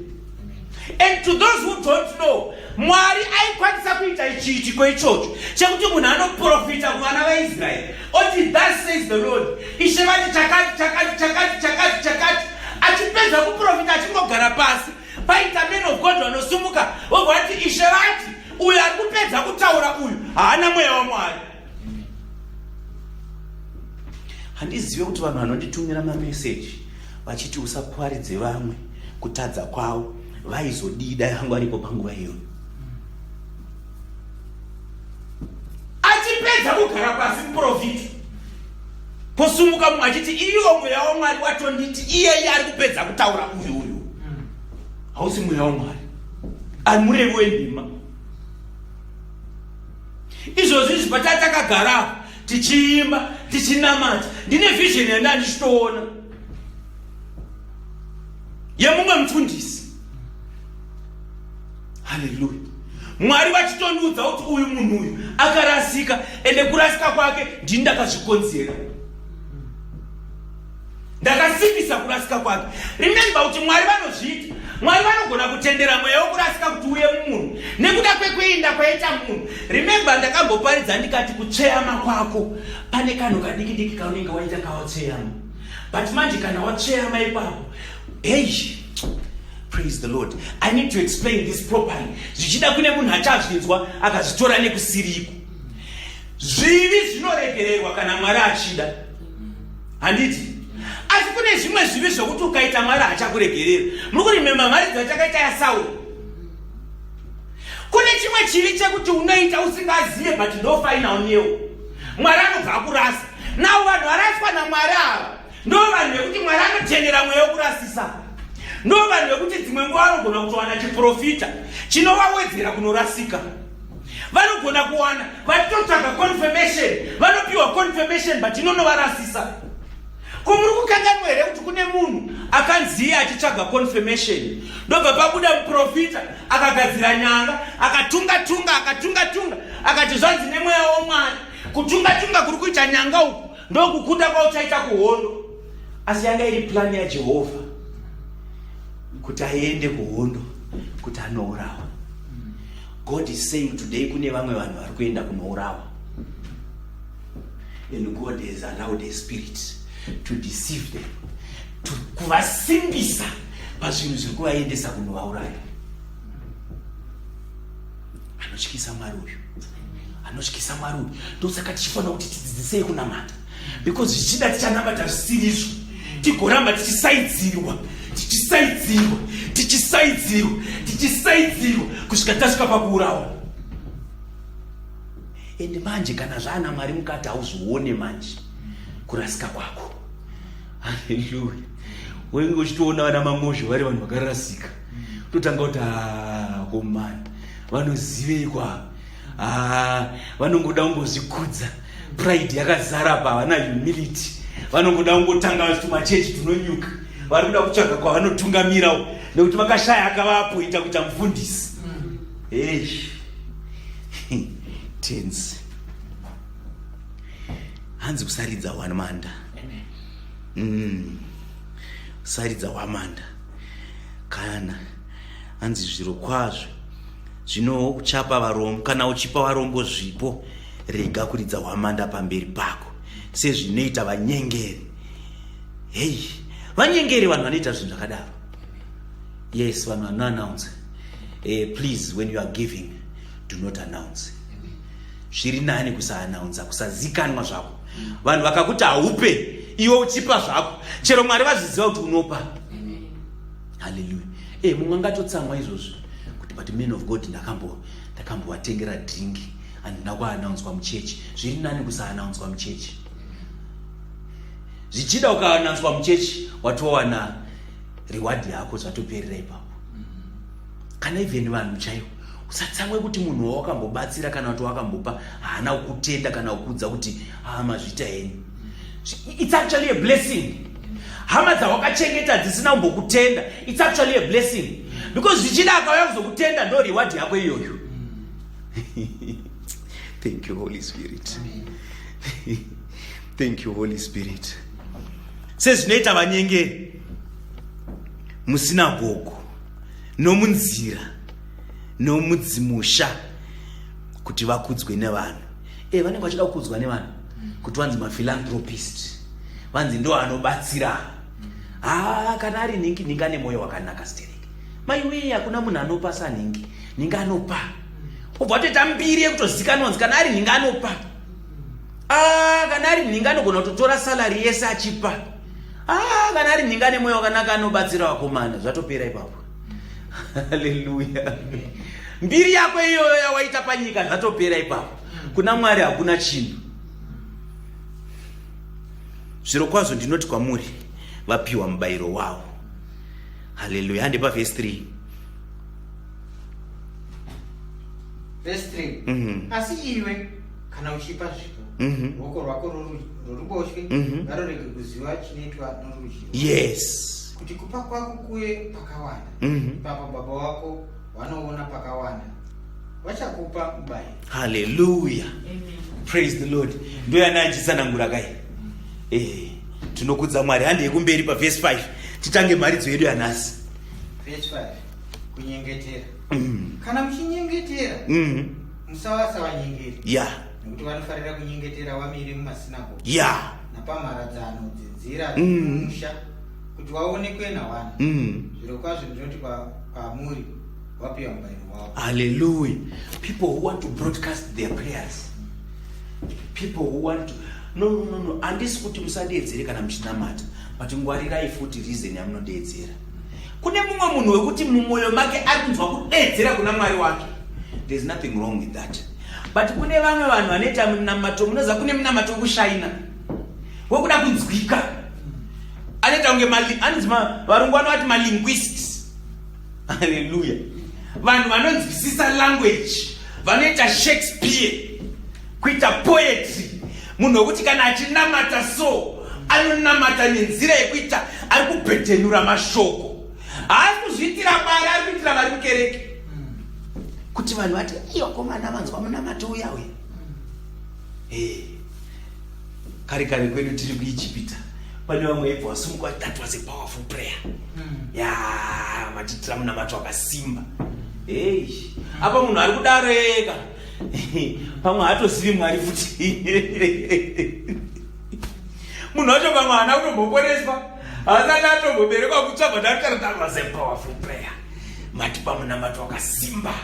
And to those who don't know, Mwari aikwanisa kuita chiitiko ichocho chekuti munhu anoprofita kuvana vaIsraeri oti, thus says the Lord, Ishe vati chakati chakati chakati chakati chakati. Achipedza kuprofita, achingogara pasi, paita man of God vanosumuka vobva vati, Ishe vati uyu ari kupedza kutaura uyu haana mweya waMwari. Handizive kuti vanhu vanonditumira mameseji vachiti usaparidze vamwe kutadza kwavo vaizodii dai vangu varipo panguva iyoyo. Achipedza kugara pasi muprofita, posumuka mumwe achiti iwo mweya waMwari watonditi iyeye ari kupedza kutaura uyu uyu hausi mweya waMwari. Ari murevi wenhema. Izvozvi izvi pataa takagara apa tichiimba tichinamata, ndine vision yanda ndichitoona yemumwe mufundisi. Haleluya. Mwari vachitondiudza kuti uyu munhu uyu akarasika, ende kurasika kwake ndini ndakazvikonzera. Ndakasimbisa kurasika kwake. Remember kuti Mwari vanozviita. Mwari vanogona kutendera mweya wekurasika kuti uye mumunhu nekuda kwekuinda kwaita munhu. Remember ndakamboparidza ndikati kutsveyama kwako pane kanhu kadiki diki kaunenge waita kawatsveyama. But manje kana watsveyama ipapo, hey, praise the Lord. I need to explain this properly. Zvichida kune munhu achazvinzwa akazvitora nekusiriko. Zvivi zvinoregererwa kana Mwari achida. Handiti? Asi kune zvimwe zvivi zvokuti ukaita Mwari haachakuregerera. Muri kurimemba mharidzo yatakaita yaSauro? Kune chimwe chivi chekuti unoita usingazive but ndo final nail. Mwari anobva akurasa. Now vanhu varaswa naMwari ava ndo vanhu vekuti Mwari anotendera mweya wekurasisa. Ndo vanhu vekuti dzimwe nguva vanogona kutowana chiprofita chinovawedzera kunorasika. Vanogona kuwana vachitotsvaga confirmation, vanopiwa confirmation but inonovarasisa. Ko muri kukanganwa here kuti kune munhu akanziye achitsvaga confirmation, ndobva pabuda muprofita akagadzira nyanga, akatunga tunga, akatunga tunga, akati zvanzi nemweya waMwari, kutunga tunga kuri kuita nyanga uku ndokukunda kwauchaita kuhondo. Asi yanga iri plani yaJehovha kuti aende kuhondo kuti anourawa. God is saying today kune vamwe vanhu vari kuenda kunourawa. And God has allowed a spirit to deceive them, to kuvasimbisa pazvinhu zviri kuvaendesa kunovauraya. Anotyisa Mwari uyu, anotyisa Mwari uyu. Ndosaka tichifanira kuti tidzidzisei kunamata, because zvichida tichanamata zvisirizvo, tigoramba tichisaidzirwa, tichisaidzirwa, tichisaidzirwa, tichisaidzirwa kusvika tasvika pakuurawa. Ende manje kana zvaana Mwari mukati hauzvione manje kurasika kwako. Haleluya. Wenge uchitoona vana Mamozho vari vanhu vakarasika, totanga kuti komani vanozivei kwa vanongoda kungozvikudza, pride yakazara pa, havana humility, vanongoda kungotanga tumachechi tunonyuka, vari kuda kutsvaga kwavanotungamirawo nekuti vakashaya akavaapointa kuita mufundisi. Hey. Tenzi hanzi kusaridza hwamanda. Kusaridza hwamanda kana hanzi zviro kwazvo zvino uchapa varombo, kana uchipa varombo zvipo, rega kuridza hwamanda pamberi pako sezvinoita vanyengeri. Hei, vanyengeri vanhu vanoita zvinhu zvakadaro. Yes, vanhu vanoannounce. Please, when you are giving, do not announce. Zviri nani kusaannounce, kusazikanwa zvako. Vanhu vakakuti haupe, iwe uchipa zvako. Chero Mwari vazviziva kuti unopa. Hallelujah. Mumwe angatotsamwa izvozvo kuti but man of God ndakambovatengera drink handina kuannouncewa muchechi. Zviri nani kusaannouncewa muchechi. Zvichida ukaannouncewa muchechi watowana reward yako, zvatoperera ipapo. Kana even vanhu chaivo, usatsamwe kuti munhu wawakambobatsira kana kuti wakambopa haana kukutenda kana kukuudza kuti mazviita henyu. It's actually a blessing. Hama dzawakachengeta dzisina kumbokutenda, it's actually a blessing, because zvichida akauya kuzokutenda ndo reward yako iyoyo. Thank you Holy Spirit. Thank you Holy Spirit. Sezvinoita vanyengeri musinagogo nomunzira nomudzimusha kuti vakudzwe nevanhu. Vanenge vachida kukudzwa nevanhu kuti vanzi maphilanthropist, vanzi ndo anobatsira. Kana ari nhingi, nhingi ane mwoyo wakanaka stereki. Maiwee, hakuna munhu anopa sanhingi. Nhingi anopa, obva watoita mbiri yekutozikanwa kunzi kana ari nhingi anopa. Kana ari nhingi anogona kutotora salary yese achipa. Kana ari nhingi ane mwoyo wakanaka anobatsira vakomana, zvatopera ipapo. Haleluya. Mbiri yako iyoyo yawaita panyika zvatopera ipapo. Kuna Mwari hakuna chinhu. Zviro kwazvo ndinoti kwamuri, vapiwa mubayiro wavo. Haleluya. Hande pavhesi 3. Verse 3. Asi iwe kana uchipa zvipo, ruoko rwako rworuboshwe ngarurege kuziva chinoitwa norudyi. Kuti kupa kwako kuve pakawanda. Ipapo Baba wako vanoona pakawanda vachakupa mubayiro. Hallelujah. Praise the Lord. Ndoyana achitsanangura kai. Tinokudza Mwari. Handei kumberi pavhesi 5 titange mharidzo yedu yanhasi. Verse 5. Kunyengetera. Kana muchinyengetera, musava savanyengeri. Nekuti vanofarira kunyengetera vamire mumasinagoge napamharadzano dzenzira dzomusha, kuti vaonekwe navanhu. Zvirokwazvo ndinoti kwamuri, wapiwa mubayiro wavo. Hallelujah. People who want to broadcast their prayers. People who want to. No, no, no, no. Handisi kuti musadeedzere kana muchinamata, but ngwarirai futi reason yamunodeedzera. Kune mumwe munhu wekuti mumwoyo make ari kunzwa kudeedzera kuna Mwari wake. There's nothing wrong with that. But kune vamwe vanhu vanoita munamato, munoziva kune munamato wekushaina, wekuda kunzwika. Anoita kunge anonzi varungu vanovati malinguists. Hallelujah. Vanhu vanonzwisisa language, vanoita Shakespeare, kuita poetry. Munhu wekuti kana achinamata so, anonamata nenzira yekuita ari kubhetenura mashoko. Haasi kuzviitira Mwari, ari kuitira vari mukereke. Kuti vanhu vati, "Iyo komana vanzwa munamato uya uya." Kare kare kwedu tiri kuIjipita, pane vamwe vaibva vasumuka, that was a powerful prayer. Ya, matiitira munamato wakasimba. Hey, apa munhu ari kudaro ega. Pamwe haatozivi Mwari futi. Munhu wacho pamwe haana kutomboporeswa, haasati atomboberekwa kutsva, but ari that was a powerful prayer. Matipa munamato wakasimba.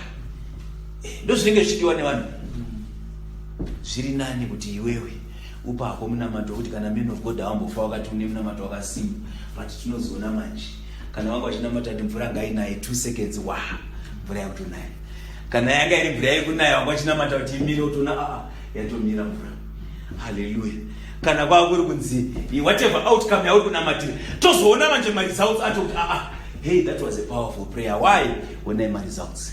Ndozvinenge zvichidiwa nevanhu. Zviri nani kuti iwewe upako munamato wekuti kana man of God awambofa wakati une munamato wakasimba, but tinozoona manje kana vanga vachinamata kuti mvura ngainaye 2 seconds, wa mvura yakutonaya. Kana yanga iri mvura yekunaya, vanga vachinamata kuti imire, utoona aa yatomira mvura. Haleluya. Kana kwava kuri kunzi whatever outcome yauri kunamatira, tozoona manje maresults acho kuti aa, hey, that was a powerful prayer. Why? Onai maresults.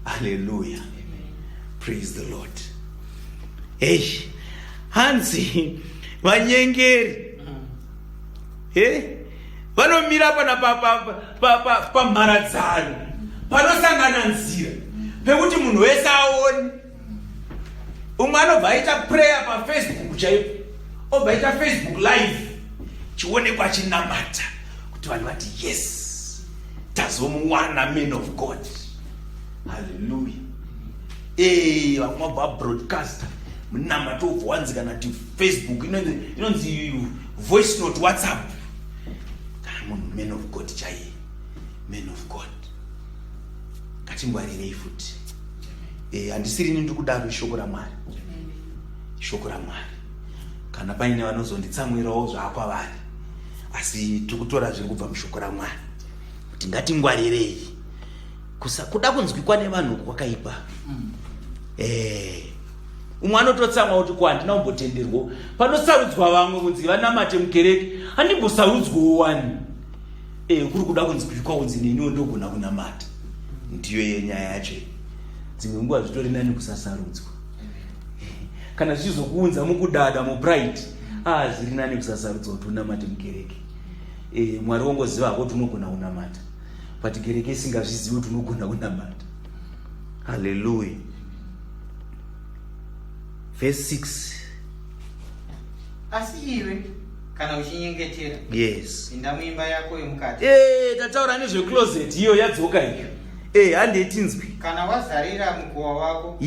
Hallelujah. Praise the Lord. Hey, hanzi vanyengeri hey, vanomira pana pamharadzano panosangana nzira pekuti munhu wese aone. Umwe anobva aita prayer paFacebook chaipo, obva aita Facebook Live, chionekwa achinamata kuti vanhu vati, "Yes, tazomuwana man of God." Haleluya. Vamwe vabva vabroadcasta munamato, ubva wanzi kana kuti Facebook inonzi voice note, WhatsApp. Kana munhu man of God chaiye, man of God. Ngatingwarirei futi. Handisirini ndiri kudaro, ishoko raMwari, ishoko raMwari. Kana paine vanozonditsamwirawo, zvaakwavari, asi tiri kutora zviri kubva mushoko raMwari kuti ngatingwarirei. Kuda kunzwikwa nevanhu kwakaipa. Umwe anototsamwa kuti ko handina kumbotenderwo panosarudzwa vamwe kunzi vanamate mukereke, handimbosarudzwawo wani. Kuri kuda kunzwikwa kunzi neniwo ndogona kunamata. Ndiyo yenyaya yacho. Dzimwe nguva zvitori nani kusasarudzwa kana zvichizokuunza mukudada, mupride. Ah, zviri nani kusasarudzwa kuti unamate mukereke. Mwari wongoziva hako kuti unogona kunamata, but kereke isingazvizivi kuti unogona kunamata. Haleluya. Verse 6. Asi iwe kana uchinyengetera, pinda muimba yako yomukati. Tataura nezvecloset iyo, yadzoka iyo. Handei tinzwi. Kana wazarira mukova wako,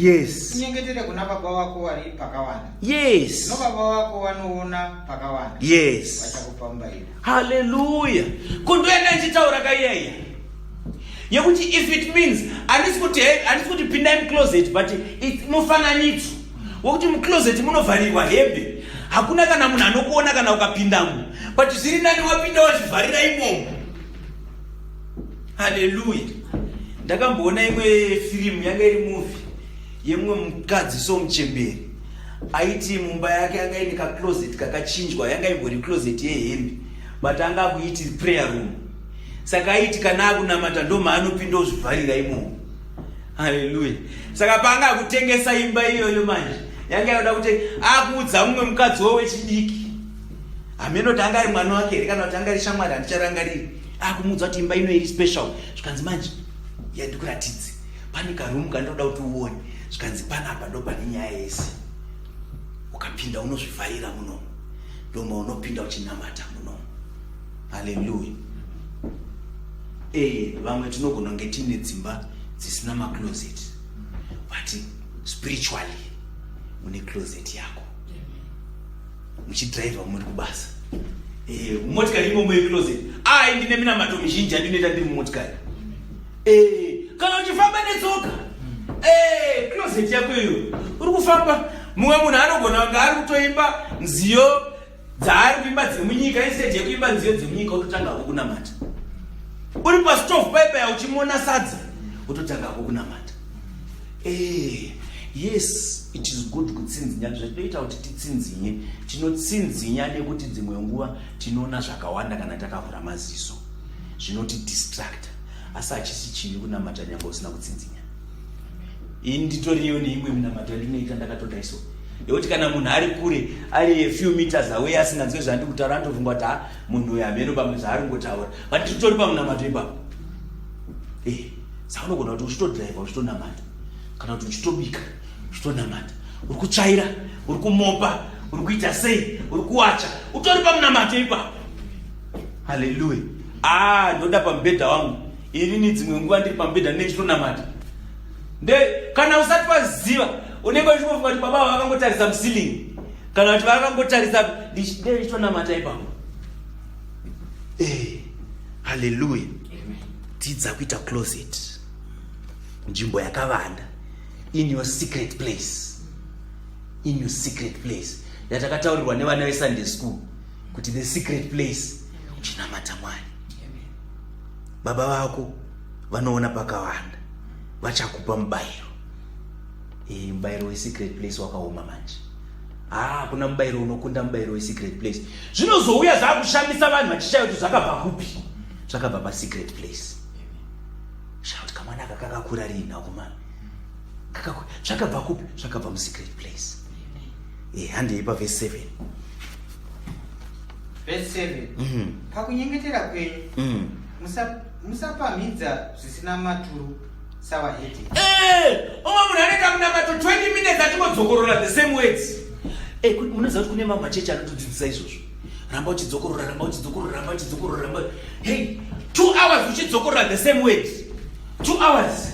unyengetere kuna Baba wako vari pakawanda. No Baba wako vanoona pakawanda vachakupa mubayiro. Haleluya. Kundoenda ndichitaura kaiyaiya yekuti if it means, handisi kuti pindai mucloset, but mufananidzo wekuti mucloset munovharirwa hembe, hakuna kana munhu anokuona kana ukapindamo, but zviri nani wapinda wazvivharira imomo. Haleluya. Ndakamboona imwe firimu, yanga iri movie yemumwe mukadzi, so muchemberi aiti mumba yake yanga ine kacloset kakachinjwa, yanga imbori closet yehembe, but anga akuiti prayer room. Saka aiti kana akunamata ndo maanopinda ozvivharira imomo. Haleluya. Saka paanga akutengesa imba iyoyo manje, yanga yoda kuti akuudza mumwe mukadzi wo wechidiki. Hameno kuti anga ari mwana wake here kana kuti anga ari shamwari handicharangariri. Akumuudza kuti imba ino iri special. Zvikanzi manje yandikuratidze. Pane karoom kandinoda kuti uone. Zvikanzi panapa ndo pane nyaya yese. Ukapinda unozvivharira muno. Ndoma unopinda uchinamata muno. Haleluya. Eh, vamwe tinogona kunge tiine dzimba dzisina macloset but spiritually mune closet yako muchidriver muri kubasa eh, mumotikari imomo yecloset ai ndine minamato mizhinji yandinoita ndiri mumotikari eh, kana uchifamba netsoka eh, closet yako iyo uri kufamba mumwe munhu anogona kunge ari kutoimba nziyo dzaari kuimba dzemunyika instead yekuimba nziyo dzemunyika wototanga hako kunamata uri pastove paipaya uchimona sadza wototanga hako kunamata eh, yes it is good kutsinzinya zvatinoita kuti titsinzinye tinotsinzinya nekuti dzimwe nguva tinoona zvakawanda kana takavhura maziso zvinotidistracta asi hachisi chivi kunamata nyange usina kutsinzinya ini nditoriyo neimwe minamato yandinoita ndakatodai so yekuti kana munhu ari kure ari a few meters away asinganzwe zvandiri kutaura anotofunga kuti ha munhu uyu hameno pamwe zvaari kungotaura but titori pamunamato ipapo e saka unogona kuti uchitodriva uchitonamata kana kuti uchitobika uchitonamata uri kutsvaira uri kumopa uri kuita sei uri kuwacha utori pamunamato ipapo haleluya ah ndoda pamubhedha wangu inini dzimwe nguva ndiri pamubhedha ndine chitonamata nde kana usati waziva unenge uchingofunga kuti baba vakangotarisa muceiling kana kuti vakangotarisa ndichitonamata ipapo eh, haleluya dzidza kuita closet nzvimbo yakavanda in your secret place in your secret place yatakataurirwa nevana vesunday school kuti the secret place uchinamata mwari baba vako vanoona pakawanda vachakupa mubayiro e, mubayiro wesecret place wakaoma manje haa ah, kuna mubayiro unokunda mubayiro wesecret place zvinozouya zvakushamisa vanhu vachishaya kuti zvakabva kupi zvakabva pasecret place shaya kuti kamwana aka kakakura riini akomana zvakabva kupi zvakabva musecret place e, handei pavhesi 7 Verse 7. Pakunyengetera kwenyu musapamhidza zvisina maturo savahedheni. Eh, umwe munhu anoita munamato 20 minutes achingodzokorora the same words. Eh, munoziva kuti kune mamwe machechi anotodzidzisa izvozvo. Ramba uchidzokorora, ramba uchidzokorora, ramba uchidzokorora, ramba. Hey, 2 hours uchidzokorora the same words. 2 hours.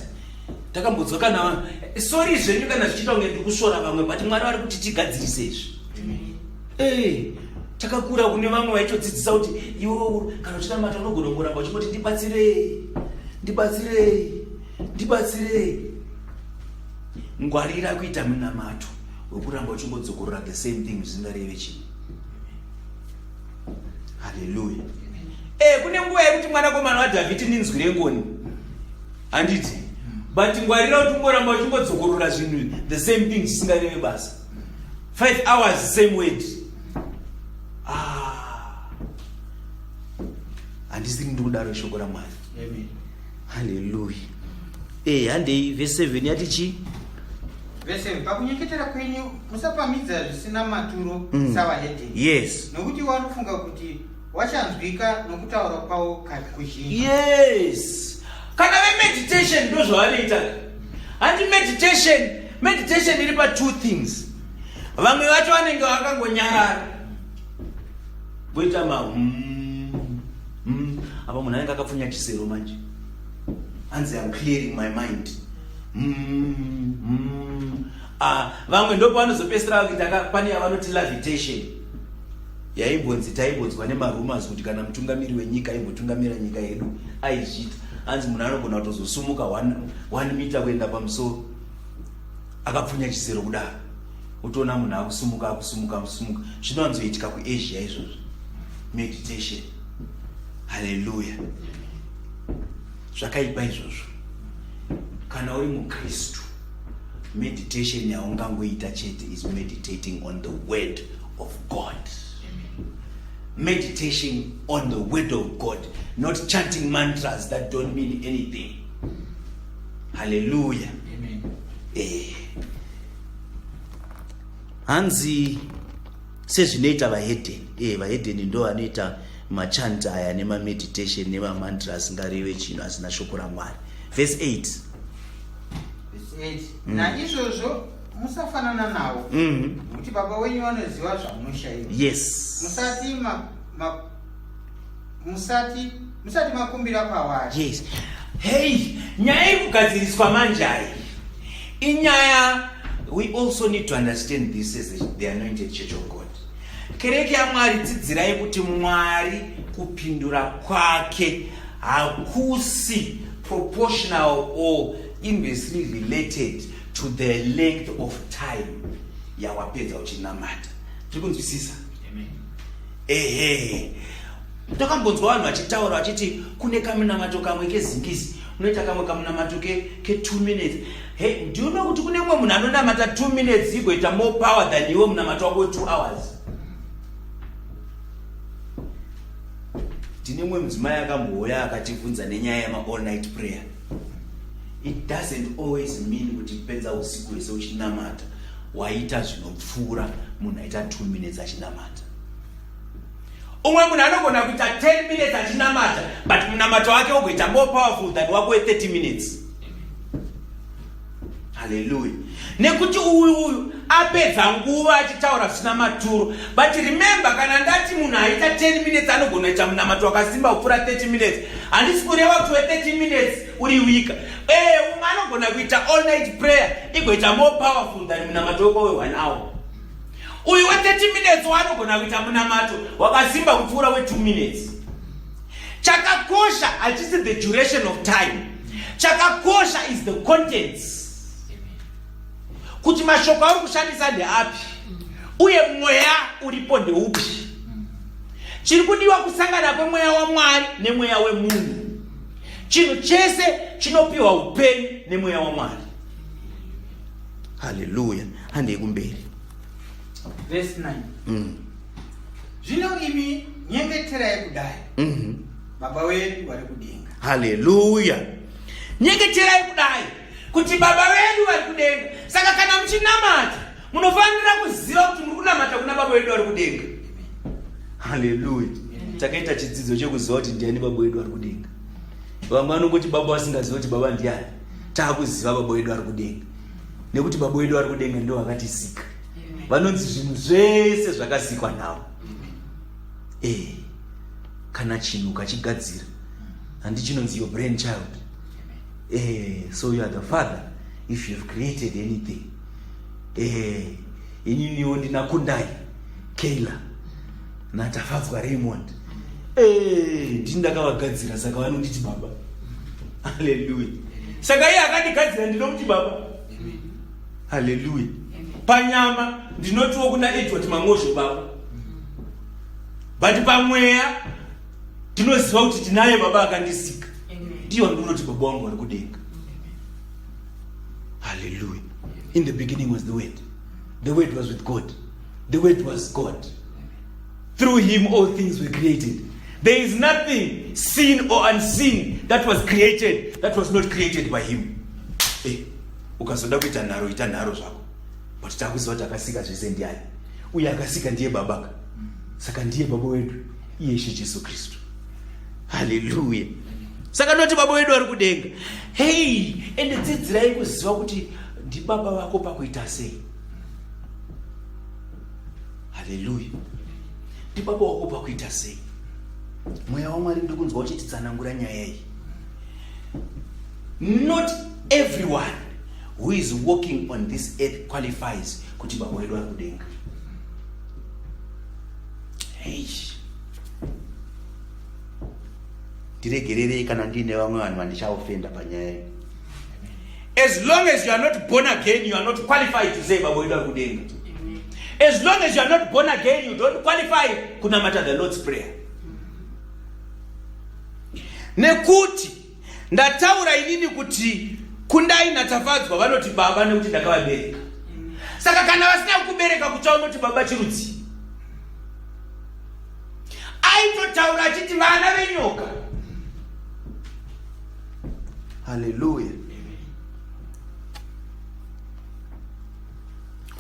Takambodzwa kana sorry zvenyu kana zvichiita kunge ndiri kusvora vamwe but Mwari vari kuti tigadzirise izvi. Hey, takakura kune vamwe vaitodzidzisa kuti iwe kana uchinamata unogona kungoramba uchingoti ndibatsirei ndibatsirei ndibatsirei ngwarira kuita munamato wekuramba uchingodzokorora the same thing zvisingareve chinhu haleluya e kune nguva yekuti mwanakomana wadhavhidi ndinzwire ngoni handiti but ngwarira kuti ungoramba uchingodzokorora zvinhu the same thing zvisingareve basa 5 hours same word ah. handisiri ndiri kudaro shoko ramwari haleluya e handei vhesi 7 yati chii Vese pakunyengetera kwenyu musapamhidza zvisina maturo savahedheni. Yes. Nokuti vanofunga kuti wachanzwika nokutaura kwavo kuzhinji. Yes. Kana vemeditation ndozvavanoita. Handi meditation, meditation iri pa two things. Vamwe vacho vanenge vakangonyarara. Voita ma Apa munhu anenge akapfunya chisero manje. Hanzi I'm clearing my mind. Ah, vamwe ndopavanozopedzisira vakuita pane yavanoti levitation. Yaimbonzi taimbonzwa nemarumors kuti kana mutungamiri wenyika aimbotungamira nyika yedu aizviita hanzi munhu anogona kutozosumuka one meter kuenda pamusoro akapfunya chisero kudaro utoona munhu akusumuka akusumuka akusumuka zvinowanzoitika kuasia izvozvo meditation haleluya zvakaipa izvozvo kana uri mukristu meditation yaungangoita chete is meditating on the word of God. Meditation on the word of God, not chanting mantras that don't mean anything. Haleluya. Eh. Hanzi sezvinoita vahedheni. Eh, vahedheni ndo vanoita machant aya nemameditation nemamantra asingareve chinhu asina shoko raMwari. Verse 8. Verse 8. Naizvozvo musafanana navo, nokuti Baba wenyu vanoziva zvamunoshayiwa. Yes. Musati ma, ma, musati musati makumbira kwavari. Yes. Hey, nyaya iri kugadziriswa manje ayi inyaya. We also need to understand this as the Anointed Church of God, kereke yaMwari. Dzidzirai kuti Mwari kupindura kwake hakusi proportional or inversely related to the length of time yawapedza uchinamata. Tiri kunzwisisa? Ehe, ndakambonzwa vanhu vachitaura vachiti kune kamunamato kamwe kezingizi, unoita kamwe kamunamato ke2 minutes. Hey, do you know kuti kune mumwe munhu anonamata 2 minutes igoita more power than iwe munamato wako we2 hours? Tine mumwe mudzimai akambouya akatibvunza nenyaya yema-all night prayer. It doesn't always mean kuti pedza usiku hwese uchinamata waita zvinopfuura munhu aita 2 minutes achinamata. Umwe munhu anogona kuita 10 minutes achinamata, but munamato wake ugoita more powerful than wako we30 minutes. Haleluya. Nekuti uyu apedza nguva achitaura zvisina maturo. But remember, kana ndati munhu aita 10 minutes anogona kuita munamato wakasimba kupfuura 30 minutes, handisi kureva kuti we30 minutes uri weaker. Ee, umwe anogona kuita all night prayer igoita more powerful than munamato weko we1 hour. Uyu we30 minutes waanogona kuita munamato wakasimba kupfuura we2 minutes. Chakakosha hachisi the duration of time, chakakosha is the contents, kuti mashoko auri kushandisa ndeapi uye mweya uripo ndeupi. Chiri kudiwa kusangana kwemweya waMwari nemweya wemunhu. Chinhu chese chinopiwa upenyu nemweya waMwari. Haleluya. Handei kumberi. Verse 9. Zvino imi nyengeterai kudai: Baba wedu vari kudenga. Haleluya. Nyengeterai kudai kuti Baba vedu vari kudenga. Saka kana muchinamata, munofanira kuziva kuti muri kunamata kuna Baba vedu vari kudenga. Haleluya. Takaita chidzidzo chekuziva kuti ndiani Baba vedu vari kudenga. Vamwe vanongoti baba vasingaziva kuti baba ndiani. Taakuziva Baba vedu vari kudenga, nekuti Baba vedu vari kudenga ndo vakatisika, vanonzi zvinhu zvese zvakasikwa navo. E, kana chinhu ukachigadzira, handi chinonzi your brain child? So you are the father if you have created anything. Ininiwo ndina Kundai Keila naTafadzwa Raymond. Ndini ndakavagadzira, saka vanonditi baba. Haleluya. Saka iye akandigadzira ndinomuti baba. Haleluya. Panyama ndinotiwo kuna Edward Mangozho baba, but pamweya ndinoziva kuti tinaye Baba akandisika. Ndiyo ndinoti Baba wangu vari kudenga. Haleluya. In the beginning was the Word, the Word was with God, the Word was God. Through him all things were created. There is nothing seen or unseen that was created that was not created by him. Eh, ukazoda kuita nharo, ita nharo zvako, but takuziva kuti akasika zvese ndiani, uye akasika ndiye Babaka. Saka ndiye Baba wedu, iye Ishe Jesu Kristu. Haleluya. Saka ndoti Baba wedu ari kudenga. Hei, ende dzidzirai kuziva kuti ndibaba vako pakuita sei. Haleluya. Ndibaba wako pakuita sei. Mweya waMwari ndiri kunzwa uchititsanangura nyaya iyi. Not everyone who is walking on this earth qualifies kuti Baba wedu ari kudenga. Hey. Ndiregererei kana ndiine vamwe vanhu vandichaofenda panyaya iyi. As long as you are not born again, you are not qualified to say Baba wedu ari kudenga. As long as you are not born again, you don't qualify kunamata the Lord's Prayer, nekuti ndataura inini kuti Kundai naTafadzwa vanoti baba nekuti ndakavabereka. Saka kana vasina kukubereka, kutsva unoti baba chirudzi? Aitotaura achiti vana venyoka. Haleluya.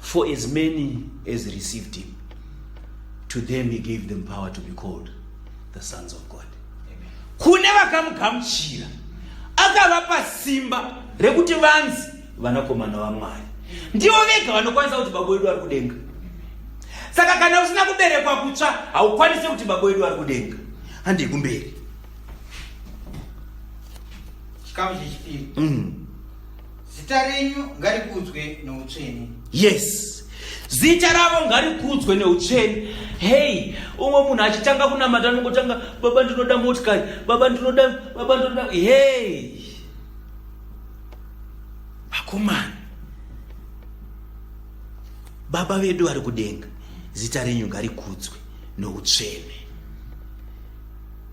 For as many as received him, to them he gave them power to be called the sons of God. Kune vakamugamuchira akavapa simba rekuti vanzi vanakomana vaMwari. Ndivo vega vanokwanisa kuti baba wedu ari kudenga. Saka kana usina kuberekwa kutsva haukwanisi kuti baba wedu ari kudenga. Handei kumberi. Chikamu chechipiri. Zita renyu ngarikudzwe noutsvene. Yes. Zita ravo ngarikudzwe neutsvene. Hey, umwe munhu achitanga kunamata anongotanga baba ndinoda motikari, baba ndinoda, baba ndinoda. Hey. Vakomana. Baba vedu vari kudenga, zita renyu ngarikudzwe noutsvene.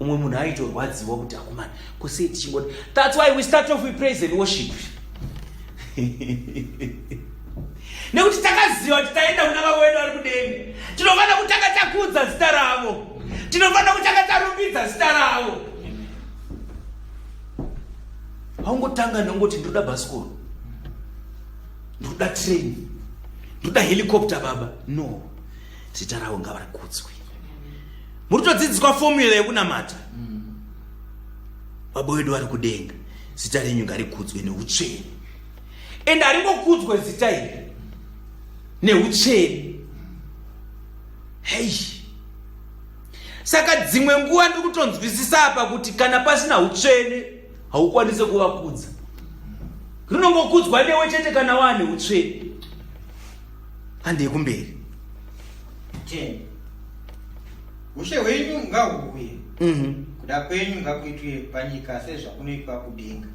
Umwe munhu aitorwadziwa kuti akomana, kusei tichingoda. That's why we start off with praise and worship. Nekuti takaziva kuti taenda kuna baba vedu vari kudenga, tinofanira kutanga takudza zita ravo, tinofanira kutanga tarumbidza zita ravo. Haungotanga nongoti ndoda bhasikoro, ndoda train, ndoda helicopter baba. No, zita ravo ngavarikudzwe. Muri kutodzidziswa formula yekunamata. Baba wedu vari kudenga, zita renyu ngarikudzwe neutsvene. Ende haringokudzwe zita iri neutsvene. Hei, saka dzimwe nguva ndiri kutonzwisisa apa kuti kana pasina utsvene haukwanise kuvakudza. Rinongokudzwa newe chete kana waane utsvene. Handei kumberi. 10. Ushe hwenyu ngahuuye. Kuda kwenyu ngakuitwe panyika sezvakunoitwa kudenga.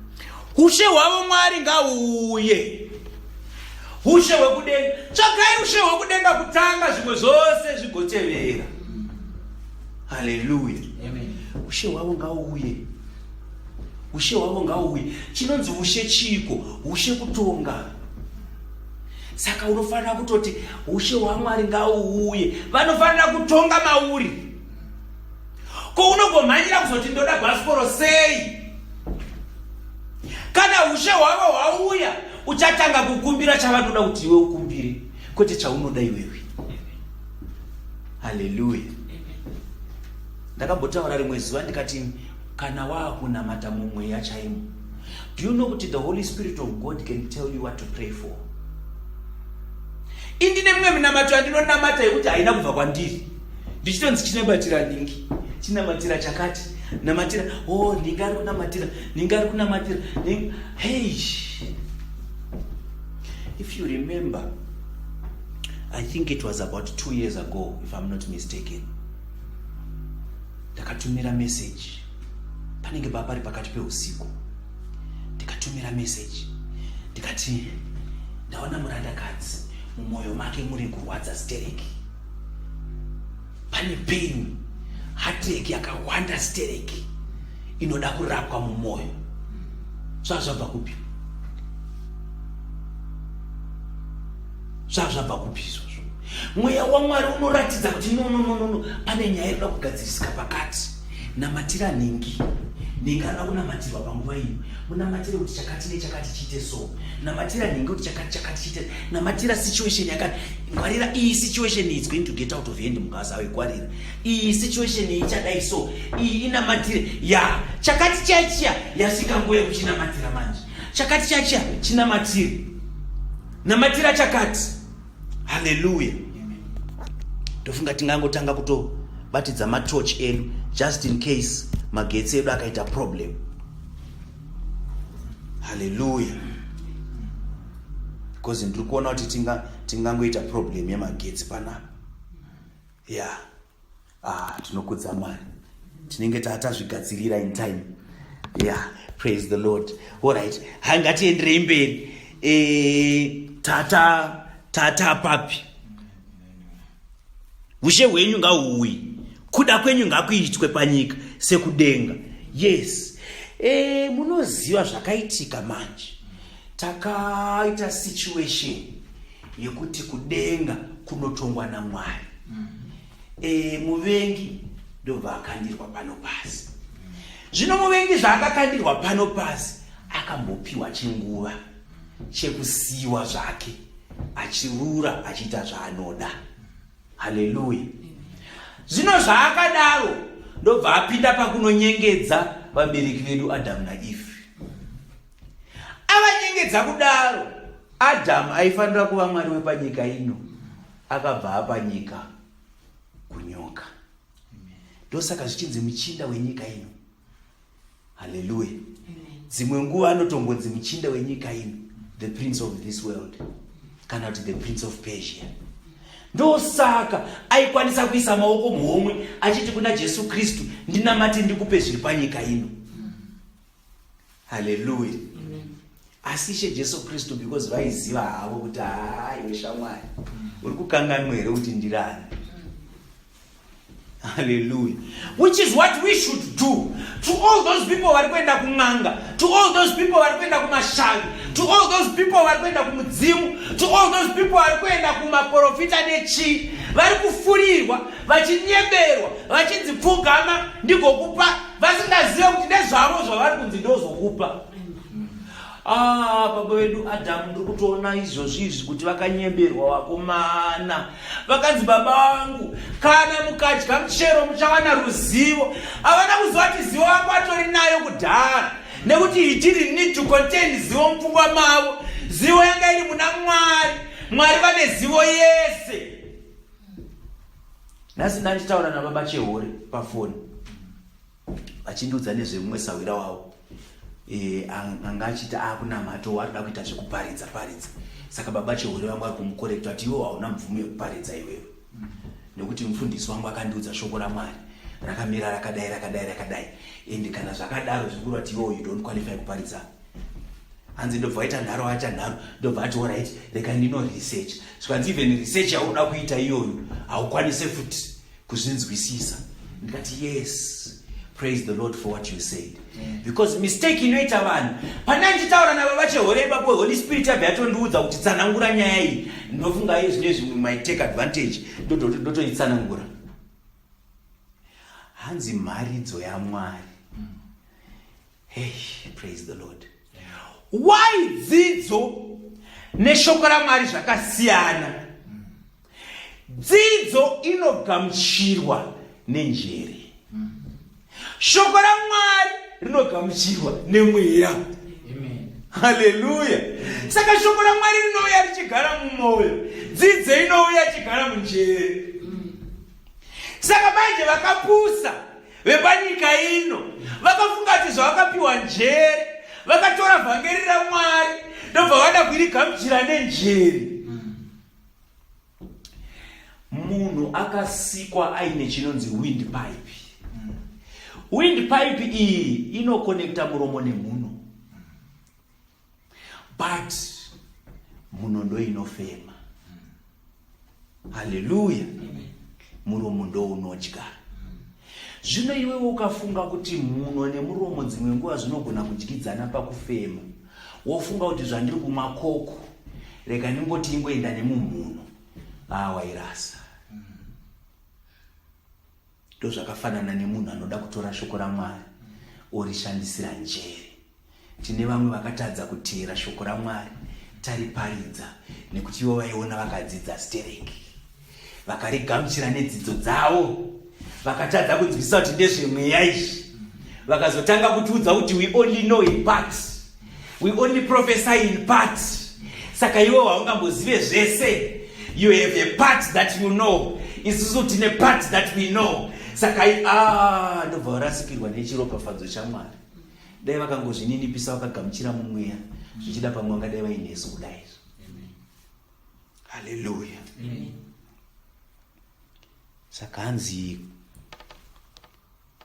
Ushe hwavo Mwari ngahuuye. Ushe hwekudenga. Tsvagai ushe hwekudenga kutanga, zvimwe zvose zvigotevera. Haleluya. Amen. Ushe hwavo ngauuye. Ushe hwavo ngauuye. Chinonzi ushe chiiko? Ushe kutonga. Saka unofanira kutoti ushe hwaMwari ngauuye. Vanofanira kutonga mauri. Ko unogomhanyira kuzoti ndoda bhasikoro sei? Kana ushe hwavo hwauya, uchatanga kukumbira chavanoda kuti iwe ukumbire, kwete chaunoda iwewe. Haleluya. Ndakambotaura rimwe zuva ndikati kana waakunamata mumweya chaimo, do you know kuti the Holy Spirit of God can tell you what to pray for? Indine mimwe minamato yandinonamata yekuti haina kubva kwandiri, ndichitonzi chinamatira ningi, chinamatira chakati, namatira, oh, ningi ari kunamatira, ningi ari kunamatira, ningi. Hey, if you remember, I think it was about 2 years ago, if I'm not mistaken, ndakatumira message panenge pari pakati peusiku. Ndikatumira message ndikati ndaona murandakadzi mumwoyo make muri kurwadza stereki, pane pain, heartache yakawanda stereki inoda kurapwa mumwoyo. Zvazvabva kupi? Zvazvabva kupi izvozvo? Mweya waMwari unoratidza kuti no, no, no, no, no, pane nyaya inoda kugadzirisika pakati. Namatira nhingi, nhingi anoda kunamatirwa panguva ino. Munamatire kuti chakati nechakati chiite so. Namatira nhingi kuti chakati chakati chiite. Namatira situation yakati. Ngwarira iyi situation is going to get out of hand mukasaigwarira. Iyi situation iyi ichadai so. Iyi inamatire. Ya, chakati chachiya yasvika nguva yekuchinamatira manje. Chakati chachiya chinamatire. Namatira chakati. Hallelujah. Ndofunga tingangotanga kutobatidza matochi edu just in case magetsi edu akaita problem. Hallelujah. Because ndiri kuona kuti tingangoita problem yemagetsi panapa. Yeah. Tinokudza Mwari. Tinenge tatazvigadzirira in time. Yeah, praise the Lord. All right. Hai, ngatienderei mberi. Tata papi. Ushe hwenyu ngahuuye. Kuda kwenyu ngakuitwe panyika sekudenga. Yes. Munoziva zvakaitika manje. Takaita situation yekuti kudenga kunotongwa naMwari. Muvengi ndobva akandirwa pano pasi. Zvino muvengi zvaakakandirwa pano pasi akambopiwa chinguva chekusiyiwa zvake. Achirura achiita zvaanoda. Haleluya. Zvino zvaakadaro ndobva apinda pakunonyengedza vabereki vedu Adamu naEve. Avanyengedza kudaro, Adamu aifanira kuva mwari wepanyika ino akabva apa nyika kunyoka. Ndosaka zvichinzi muchinda wenyika ino. Haleluya. Dzimwe nguva anotombonzi muchinda wenyika ino, the prince of this world, kana kuti the prince of Persia. Ndosaka aikwanisa kuisa maoko muhomwe achiti kuna Jesu Kristu, ndinamate ndikupe zviri panyika ino. Haleluya. Asi Ishe Jesu Kristu because vaiziva havo kuti haa iwe shamwari uri kukanganwa here kuti ndirani. Hallelujah. Which is what we should do to all those people vari kuenda kun'anga, to all those people vari kuenda kumashavi, to all those people vari kuenda kumudzimu, to all those people vari kuenda kumaporofita nechii, vari kufurirwa, vachinyeberwa, vachinzi pfugama ndigokupa, vasingazive kuti ndezvavo zvavari kunzi ndozokupa. Ah, baba vedu Adhamu ndiri kutoona izvozvi izvi kuti vakanyeberwa vakomana. Vakanzi baba vangu kana mukadya muchero muchawana ruzivo. Havana kuziva kuti zivo vangu vatori nayo kudhara nekuti he didn't need to contain zivo mupfungwa mavo. Zivo yanga iri muna Mwari. Mwari vane zivo yese. Nhasi ndandichitaura nababa Chehore pafoni. Vachindiudza nezvemumwe sahwira wavo e, anga achiti akunamato arikuda kuita zvekuparidza paridza saka baba chehore vangu vari kumukorekta kuti iwe hauna mvumo yekuparidza iwewe nekuti mufundisi wangu akandiudza shoko ramwari rakamira rakadai rakadai rakadai and kana zvakadaro zvikureva kuti iwewe you don't qualify kuparidza hanzi ndobva waita nharo waita nharo ndobva ati orit rega ndino research zvikanzi even research yaunoda kuita iyoyo haukwanise futi kuzvinzwisisa ndikati yes praise the lord for what you said because mistake inoita vanhu pane ndichitaura nababa chehore ipapo holy spirit yabva yatondiudza kuti tsanangura nyaya iyi ndinofunga iye zvino izvi might take advantage ndotoitsanangura hanzi mharidzo yamwari Hey, praise the Lord. Why dzidzo neshoko raMwari zvakasiyana? Dzidzo inogamuchirwa nenjere. Shoko raMwari rinogamuchirwa nemweya. Haleluya. Saka shoko raMwari rinouya richigara mumwoyo, dzidzo inouya ichigara munjere. Saka manje vakapusa Vepanyika ino vakafunga kuti zvavakapiwa njere, vakatora vhangeri raMwari ndobva vada kuirigamuchira nenjere. Munhu akasikwa aine chinonzi wind pipe. Wind pipe iyi inokonekta muromo nemhuno, but mhuno ndoinofema. Haleluya! Muromo ndounodya. Zvino iwewe ukafunga kuti mhuno nemuromo dzimwe nguva zvinogona kudyidzana pakufema, wofunga kuti zvandiri kumwa koko, rega ndingoti ingoenda nemumhuno, ah, wairasa. Ndozvakafanana nemunhu anoda kutora shoko raMwari orishandisira njere. Tine vamwe vakatadza kuteera shoko raMwari tariparidza nekuti ivo vaiona vakadzidza stereki. Vakarigamuchira nedzidzo dzavo. Vakatadza kunzwisisa kuti ndezvemweya izvi. Vakazotanga kutiudza kuti we only know in part. We only prophesy in part. Saka iwe haungambozive zvese. You have a part that you know. Isusu tine part that we know. Saka ah, ndobva warasikirwa nechiropafadzo chaMwari. Dai vakangozvininipisa vakagamuchira mumweya, zvichida pamwe vangadai vainesu kudai. Haleluya. Saka hanzi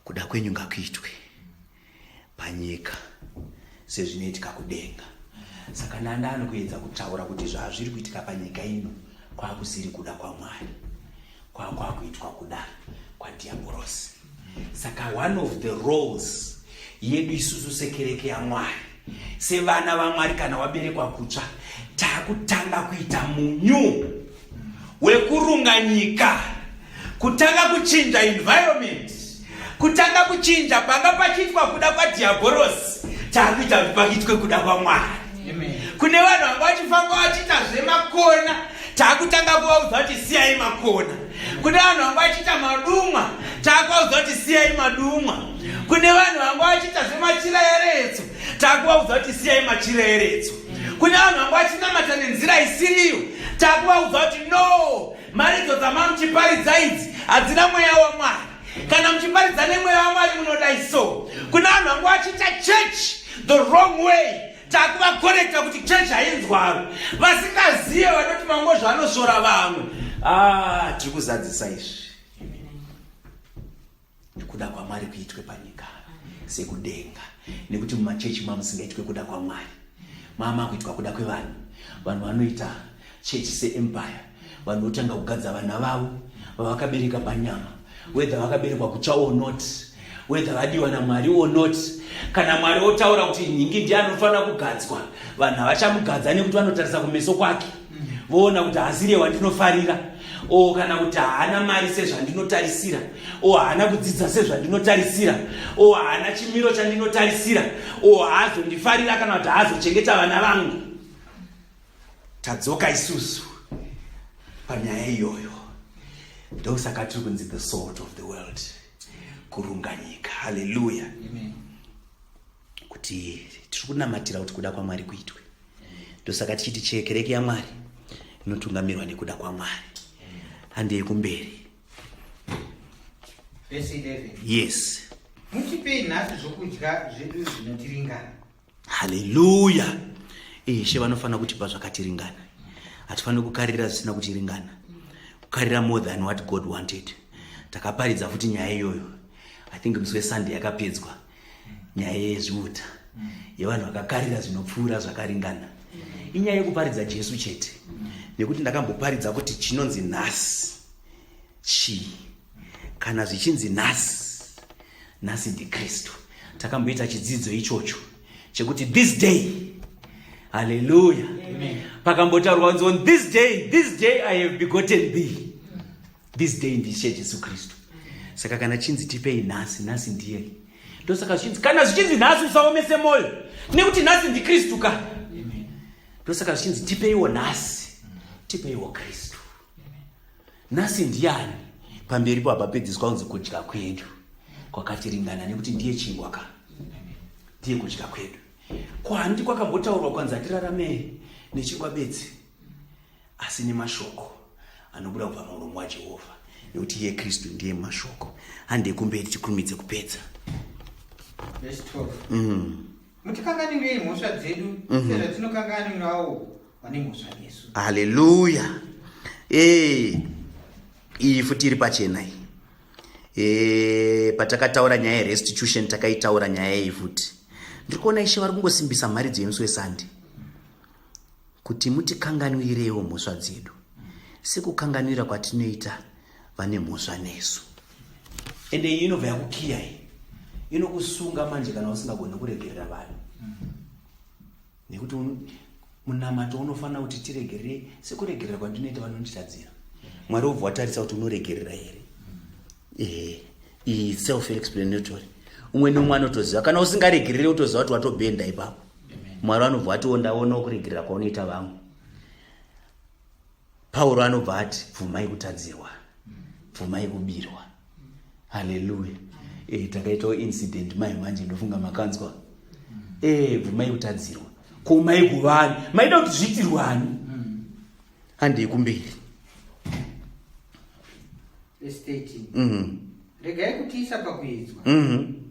Kuda kwenyu ngakuitwe panyika sezvinoitika kudenga. Saka Nanda anokuedza kutaura kuti zvazviri kuitika panyika ino kwakusiri kuda kwaMwari, kwakwakuitwa kuda kwadhiabhorosi. Saka one of the roles yedu isusu sekereke yaMwari, sevana vaMwari, kana waberekwa kutsva, takutanga kuita munyu wekurunga nyika, kutanga kuchinja environment, kutanga kuchinja panga pachiitwa kuda kwadhiabhorosi, taakuita kuti paitwe kuda kwaMwari. Kune vanhu vanga vachifamba vachiita zvemakona, taakutanga kuvaudza kuti siyai makona. Kune vanhu vanga vachiita madumwa, taakuvaudza kuti siyai madumwa. Kune vanhu vanga vachiita zvemachira eretso, taakuvaudza kuti siyai machira eretso. Kune vanhu vanga vachinamata nenzira isiriyo, taakuvaudza kuti no, mharidzo dzamamuchiparidza idzi hadzina mweya waMwari. Kana muchiparidza nemweya waMwari munodai so. Kune vanhu vanga vachiita church the wrong way, takuvakorekta kuti church hainzwaro. Vasingazive vanoti mangozvo anosvora vamwe. Tiri kuzadzisa izvi. Kuda kwaMwari kuitwe panyika sekudenga, nekuti mumachechi mamusingaitwe kuda kwaMwari, mama kuitwa kuda kwevanhu. Vanhu vanoita chechi seempire, vanhu votanga kugadza vana vavo vavakabereka panyama, whether vakaberekwa kutsva or not, whether vadiwa naMwari or not. Kana Mwari otaura kuti nhingi ndiye anofanira kugadzwa, vanhu havachamugadza nekuti vanotarisa kumeso kwake voona kuti haasiriye wandinofarira, o kana kuti haana mari sezvandinotarisira, o haana kudzidza sezvandinotarisira, o haana chimiro chandinotarisira, o haazondifarira kana kuti haazochengeta vana vangu. Tadzoka isusu panyaya iyoyo. Ndosaka tiri kunzi the salt of the world, kurunga nyika. Haleluya. Kuti tiri kunamatira kuti kuda kwaMwari kuitwe. Ndosaka tichiti chekereke yaMwari inotungamirwa nekuda kwaMwari. Handei kumberi. Verse 11. Yes. Mutipei nhasi zvokudya zvedu zvinotiringana. Haleluya. Ishe vanofanira kutipa zvakatiringana. Hatifaniri kukarira zvisina kutiringana, kukarira more than what God wanted. Takaparidza futi nyaya iyoyo, I think musi weSunday yakapedzwa, nyaya yezviuta yevanhu vakakarira zvinopfuura zvakaringana. Inyaya yekuparidza Jesu chete, nekuti ndakamboparidza kuti chinonzi nhasi chii. Kana zvichinzi nhasi, nhasi ndiKristu. Takamboita chidzidzo ichocho chekuti this day. Haleluya. Pakambotaurwa kunzi on this day, this day I have begotten thee. This day ndishe Jesu Kristu. Saka kana chinzi tipei nhasi, nhasi ndiye. Ndosaka zvichinzi, kana zvichinzi nhasi usaomese moyo, nekuti nhasi ndiKristu ka. Ndosaka zvichinzi tipeiwo nhasi, tipeiwo Kristu. Nhasi ndiani? Pamberi po hapapedziswa kunzi kudya kwedu kwakatiringana, nekuti ndiye chingwa ka, ndiye kudya kwedu. Kwandi kwakambotaurwa kwanzi hatirarame nechingwa bedzi, asi nemashoko anobuda kubva muromo waJehovha, nekuti iye Kristu ndiye mashoko. Handei kumberi tikurumidze kupedza. Verse 12. Mutikanganwirei mhosva dzedu, sezvatinokanganwirawo vane mhosva nesu. Haleluya. Iyi futi iri pachena iyi. Patakataura nyaya yerestitution takaitaura nyaya iyi futi. Ndiri kuona Ishe vari kungosimbisa mharidzo yemusi weSunday kuti mutikanganwirewo mhosva dzedu sekukanganwira kwatinoita vane mhosva nesu. Ende iyi inobva yakukiya iyi, inokusunga manje kana usingagoni kuregerera vanhu, nekuti munamato unofanira kuti tiregerere sekuregerera kwandinoita vanonditadzira. Mwari wobva watarisa kuti unoregerera here. Ehe, iyi self explanatory, umwe neumwe anotoziva. Kana usingaregerere utoziva kuti watobhenda ipapo. Mwari anobva ati ndaonawo kuregerera kwaunoita vamwe. Pauro anobva ati bvumai kutadzirwa, bvumai kubirwa. Haleluya. Takaitawo incident mai manje, ndofunga makanzwa. Bvumai kutadzirwa. Ko mai kuvani maida kuti zviitirwani? Handei kumberi. Verse 13. Regai kutiisa pakuedzwa,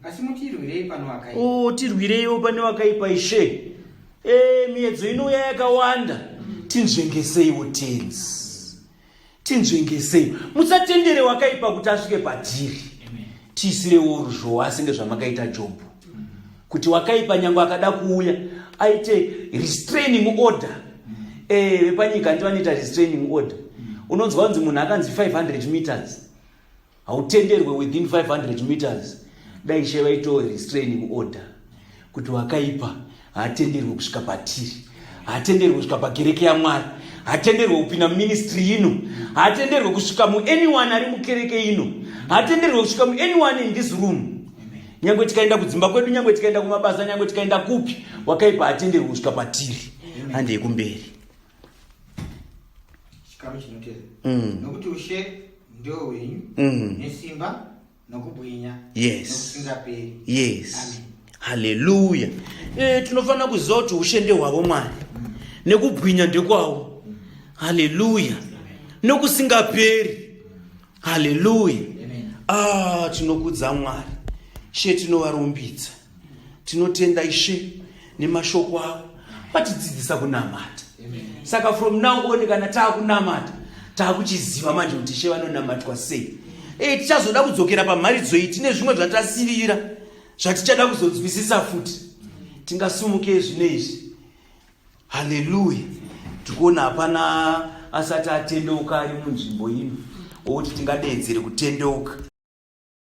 asi mutirwirei pano wakaipa. O, tirwireiwo pane wakaipa, Ishe. Miedzo inouya yakawanda. Tinzvengeseiwo Tenzi, tinzvengesei. Musatendere wakaipa kuti asvike patiri. Tiisirewo ruzhowa senge zvamakaita Jobho, kuti wakaipa nyange akada kuuya aite restraining order. Vepanyika ndi vanoita restraining order. Unonzwa kunzi munhu akanzi 500 meters, hautenderwe within 500 meters. Dai Ishe vaitawo restraining order kuti wakaipa haatenderwe kusvika patiri, haatenderwe kusvika pakereke yaMwari, haatenderwe kupinda muministry ino, haatenderwe kusvika muanyone ari mukereke ino, haatenderwe kusvika muanyone in this room. Nyange tikaenda kudzimba kwedu, nyange tikaenda kumabasa, nyange tikaenda kupi, wakaipa hatenderwi kusvika patiri. Handei kumberi. Chikamu chinotevera. Nokuti ushe ndewo wenyu nesimba nokubwinya Yes. nokusingaperi. Yes. Amen. Haleluya. Tinofanira kuziva kuti ushe ndehwavo Mwari, nekubwinya ndekwavo. Haleluya. Nokusingaperi. Haleluya. Amen. Ah, tinokudza Mwari. Ishe, tinovarumbidza. Tinotenda Ishe nemashoko avo vatidzidzisa kunamata. Amen. Saka from now on, kana taakunamata, taakuchiziva manje kuti Ishe vanonamatwa sei. Tichazoda kudzokera pamharidzo iyi, tine zvimwe zvatasirira zvatichada kuzonzwisisa futi. Tingasumukei zvino izvi. Haleluya. Tikuona hapana asati atendeuka ari munzvimbo ino, wokuti tingadeedzere kutendeuka.